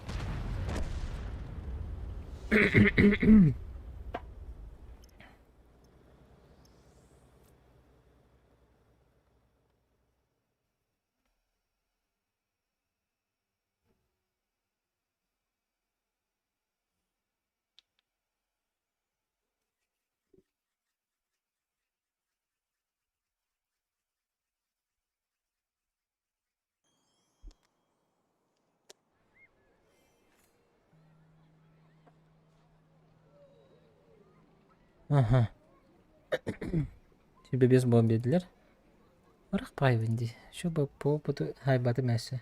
S1: Аха. Тебе без буолан биэрдилэр. Ырах баайбын дии. Şu по опыту хайбатым эссе.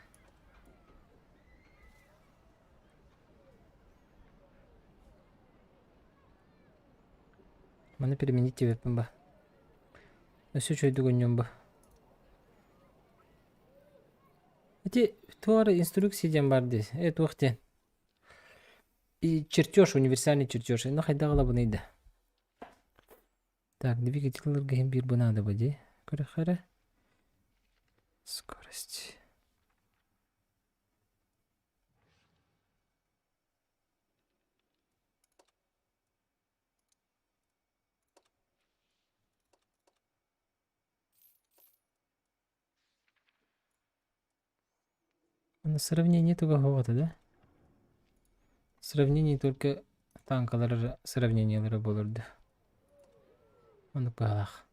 S1: Маны переменить диэбэппин ба. Өссө үчүгэйдик оонньуом ба. Ити туох эрэ инструкция диэн баар дии. Э туох диэн? И чертеж, универсальный чертеж. Инна хайдах ылабыный да? Так, двигателлэргэ иһин биир бу наада бу дии. Көрөххө эрэ. Скорость. На сравнение туга оҕото да? Сравнение только танкалар эрэ сравнениелара буолар да. Оннук быһалаах.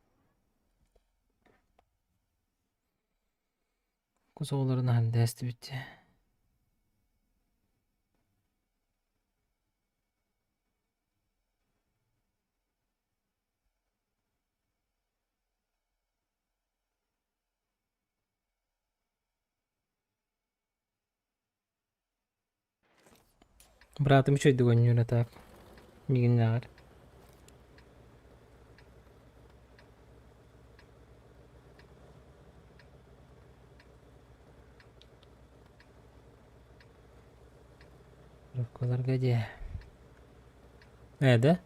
S1: Кус оҕолорун аһан дэстибит. Быраатым үчүгэйдик оонньуур этэ миигиннээҕэр. Рукаларга диэ. Ээ да?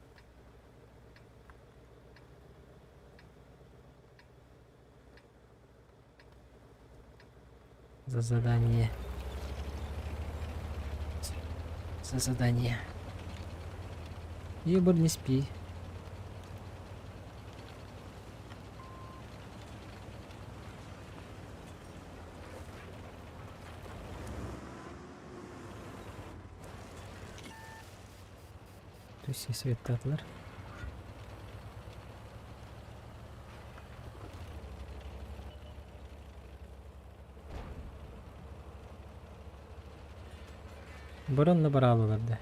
S1: За задание. За задание. Ебар, не спи. Түс светтаатылар. Бары онно бараалылар да.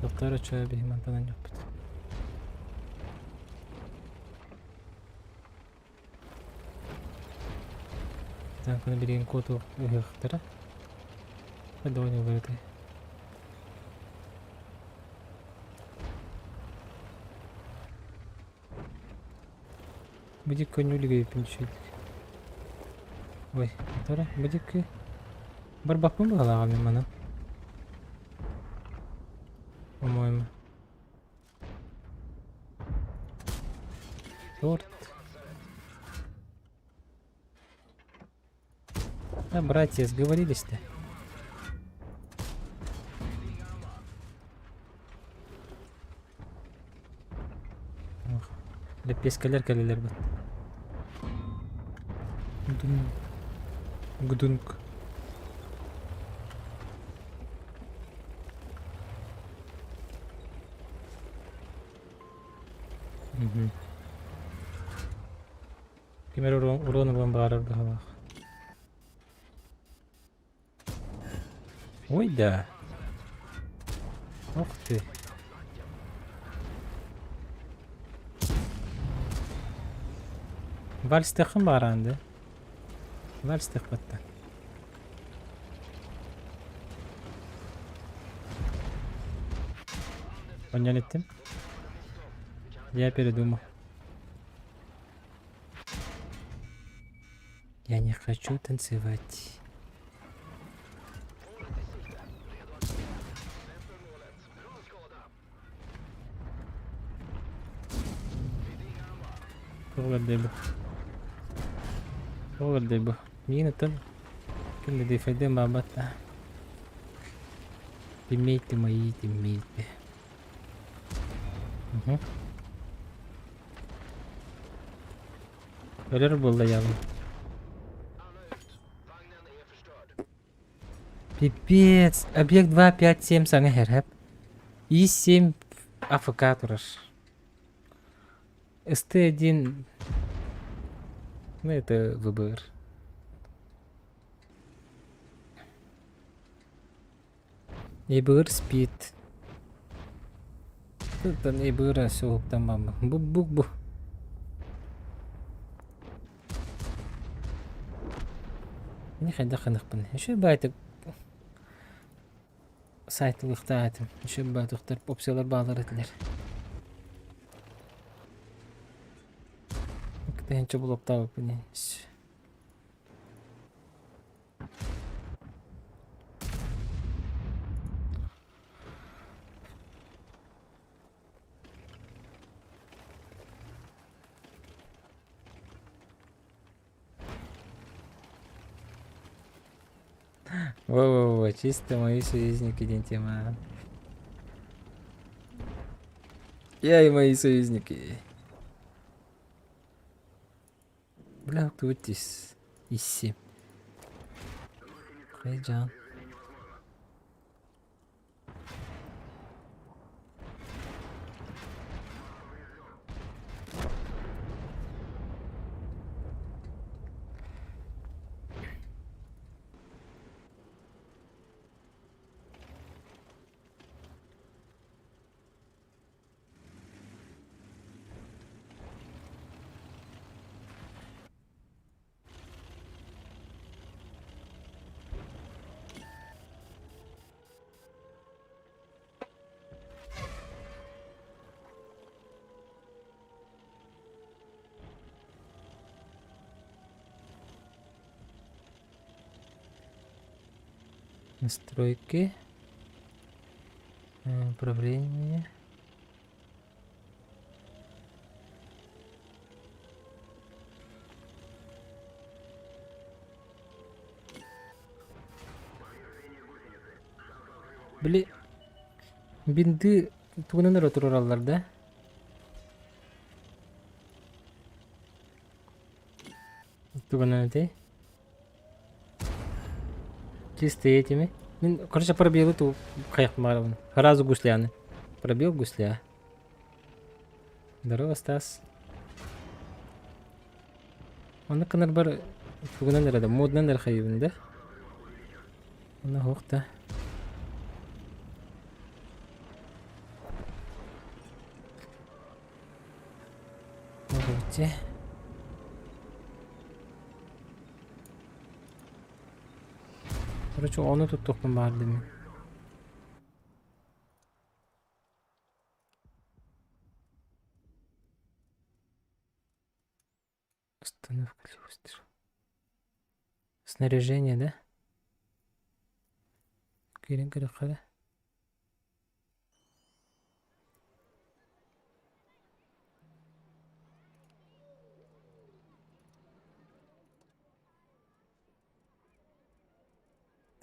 S1: Доктор очо биһи мантан анньыппыт. Танканы билигин куоту ыһыахтара. Доню говорит. Бу дикки өнүлүгэйпин түшөйдүк. Ой, тора, бу дикки барбаппын быһалааҕа мин манан. По-моему. Торт. А, братья, сговорились-то. Лэппиэскэлэр кэлэлэр быт. Гудунг. Мгм. Ким эрэ урон ылыан баҕарар быһыылаах. Ой да. Ох ты. Вальстыаххын баҕараҕын да? Вальстыахпаттан. Онньон иттим. Я передумал. Я не хочу танцевать. Тоҕо бэрдэй бу? Тоҕо бэрдэй бу? Миигин оттон ким да дефайдыан баҕарбат да. Тиммейты мои, тиммейты. Угу. Өлөр буолла явно. Пипец! Объект 2, 5, 7 саҥа иһэр И7 АФК турар. СТ1 ну это ВБР. ЕБР спит. Туттан ЕБР суһуктан бамма. Бу бу бу. Мин хайдах гыныахпын. Үчүгэй баайтык сайтылыахтаах этим. Үчүгэй баайтыктар опциялар бааллар этилэр. Тыһыынча блоктаабыппын. Во-во-во, чисто мои союзники диэн тема. Я и мои союзники. Бля, тут ис. Исси. Хайджан. Настройки. Управление. Били бинты тугунан эрэ туруораллар да? Тугунан этэй? Чисто этими. Мин, короче, пробелы ту хайахмарабын. Сразу гусляны. Пробел гусля. Здорово, Стас. Онно кынарбар тугунан эрэ да, модунан эрэ хайыбын да. Онно суох да. Можете. Короче, ону туттуохпун баҕардым мин. Установка люстр. Снаряжение, да? Киирэн көрүөххэ эрэ.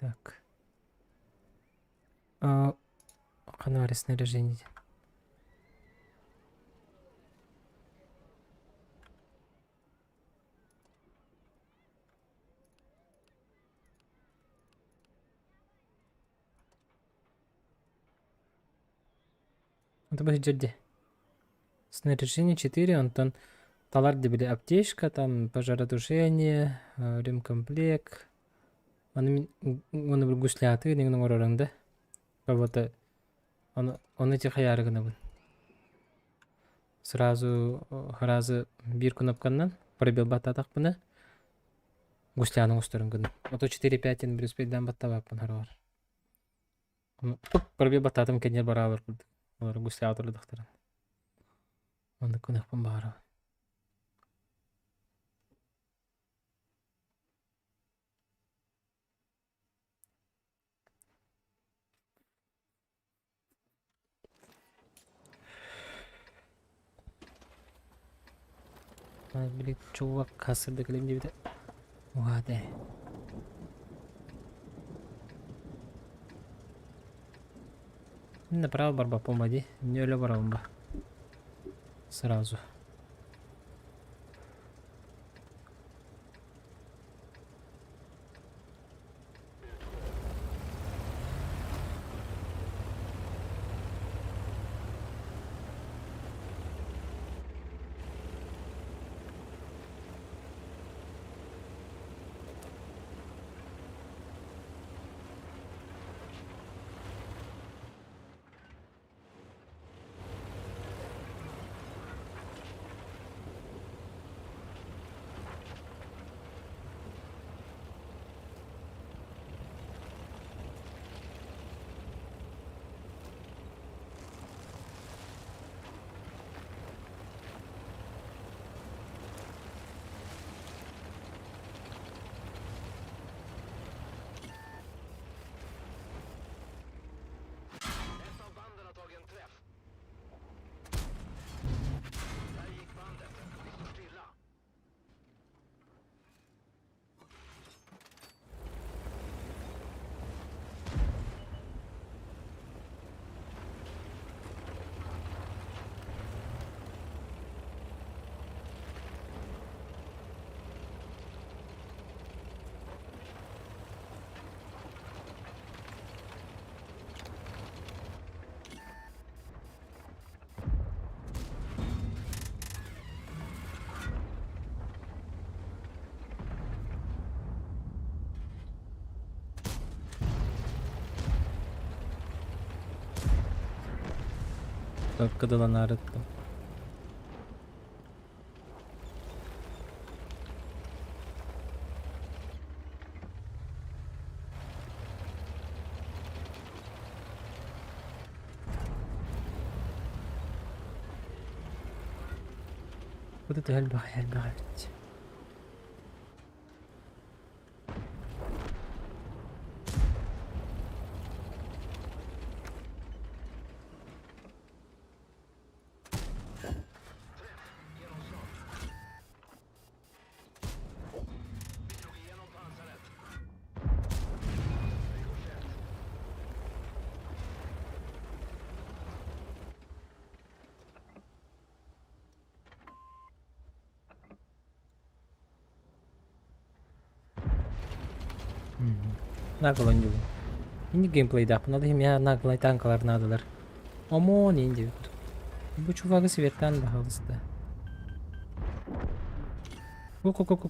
S1: Так. А, ханна снаряжение? Это бу сылдьар Снаряжение 4, онтон талар били аптечка, там пожаротушение, ремкомплект. Аны мин уонна бу гусляты деген оҥорорун да. Кого-то ону ону ити хайаары гынабын. Сразу сразу биир кнопканнан пробел баттаатахпына гусляны оҥосторун гынным. Ото 4-5 диэн билиспэйдээн баттаабаппын хараҕар. Пробел баттаатым кэннигэр бараалар курдук. Олор гусляҕа турдахтарын. Оннук гыныахпын баҕарабын. Били чувак хасырда кэлим диэбитэ. Уһаата ээ. Направо барбаппын ба дии. Не өлө барабын ба. Сразу. Кыдылан арыттым. Вот это элбэх элбэх эбит. Нагло оонньуубун. Инник геймплейдаахпын, ол иһин миэхэ наглай танкалар наадалар. Омуон иин диэбит. Бу чувагы светтаан баһаалыста. Ку-ку-ку-ку.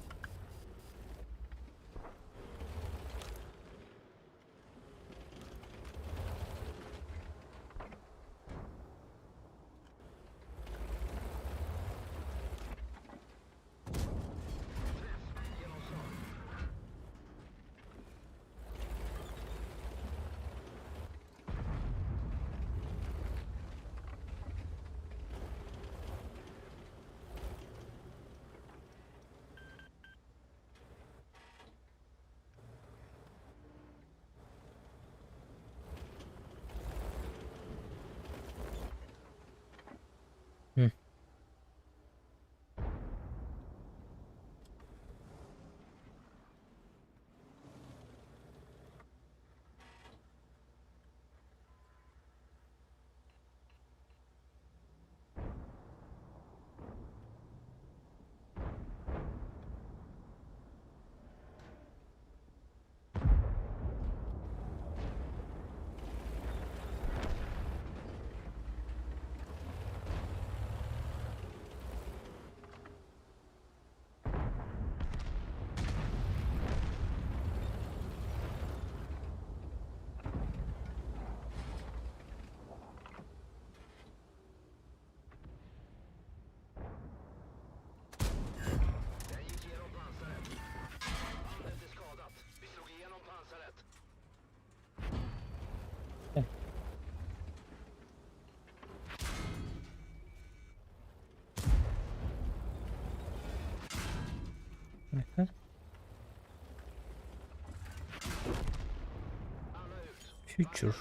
S1: Future.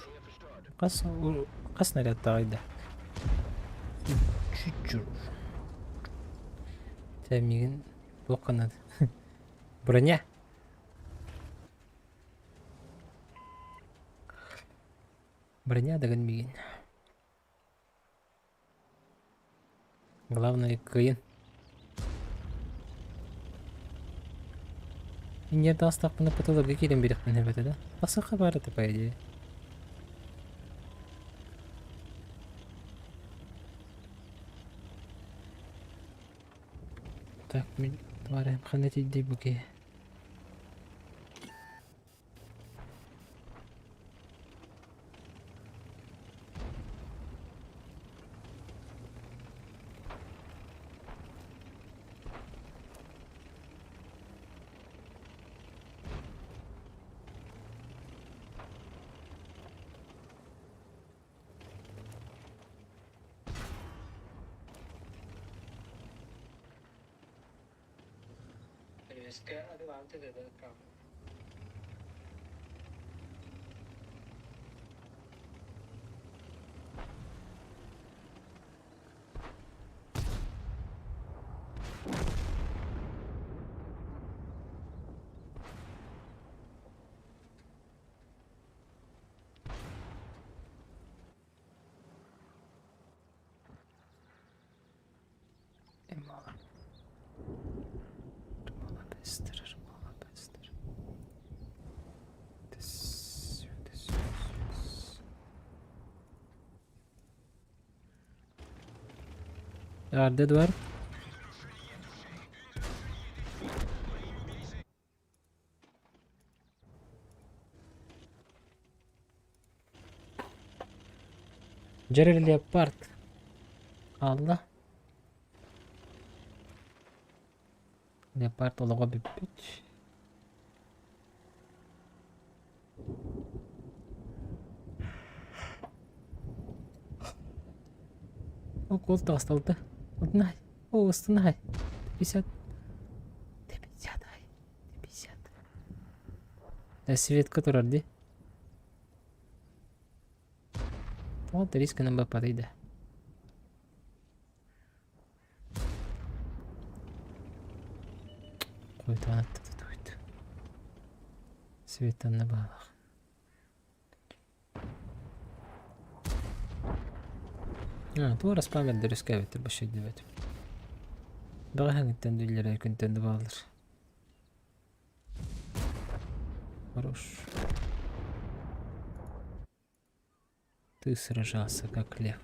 S1: Хас хас снарядтааҕый да? Future. Чэ миигин туох гыннад? Броня. Броня дагын миигин. Главное кыайын. Инньэ таастахпына потолокка киирэн биэриэхпин сөп этэ да? Тахсыахха баар этэ по идее. Так, мин товарищ ханна тиийдий бу киһи? Мала. Мала быстро, мала быстро. Арда Эдуард. Джерри Леопард. Алла. Леопард олоҕо бүппүт. О, кол таҕысталта. Алтынай. О, ыстынай. 50. 50 ай. 50. Светка турар дии. Вот риск гынан баппатый да. Қойтан туйт. Светанна баалах. А, туора спамердер үскээбиттэр бу шөйдөбөт. Бэҕэһээҥҥиттэн дүллэрэ күнтэн да бааллар. Хорош. Ты сражался как лев.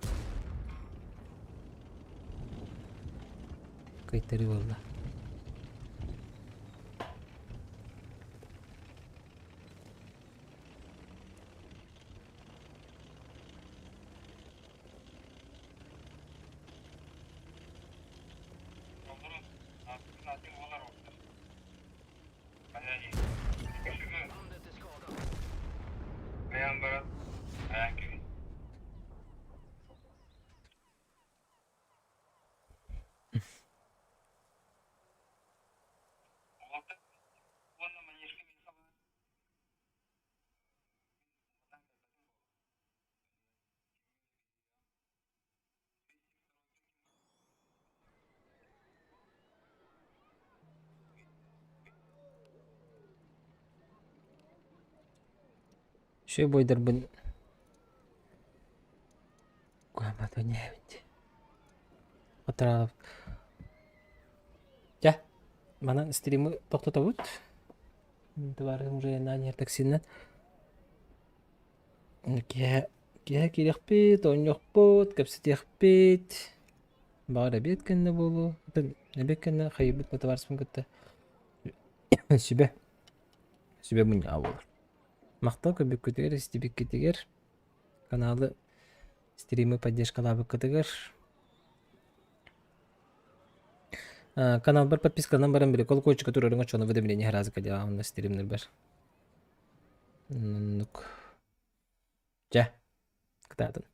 S1: Кыйтарыы буолла. Үчүгэй буойдарбын куһаҕан эбит Отраабыт Дьэ, манан стримы тохтотобут. Товарым уже на таксиннан Киэһэ киэһэ киириэхпит, оонньуохпут, кэпсэтиэхпит. Баҕар эбиэт кэннэ буолуо. Атын эбиэт кэннэ хайыыбыт табаарыспын кытта сүбэ сүбэ мунньаҕа буолар. Махтал көрбүккүтүгэр, истибиккитигэр, каналы стримы поддержкалаабыккытыгар. Каналбар подпискаланан баран били колокольчика туруоруҥ оччоҕуна уведомление сразу кэлиэҕэ онно стримнэрбэр. Оннук. Дьэ, кытаатын.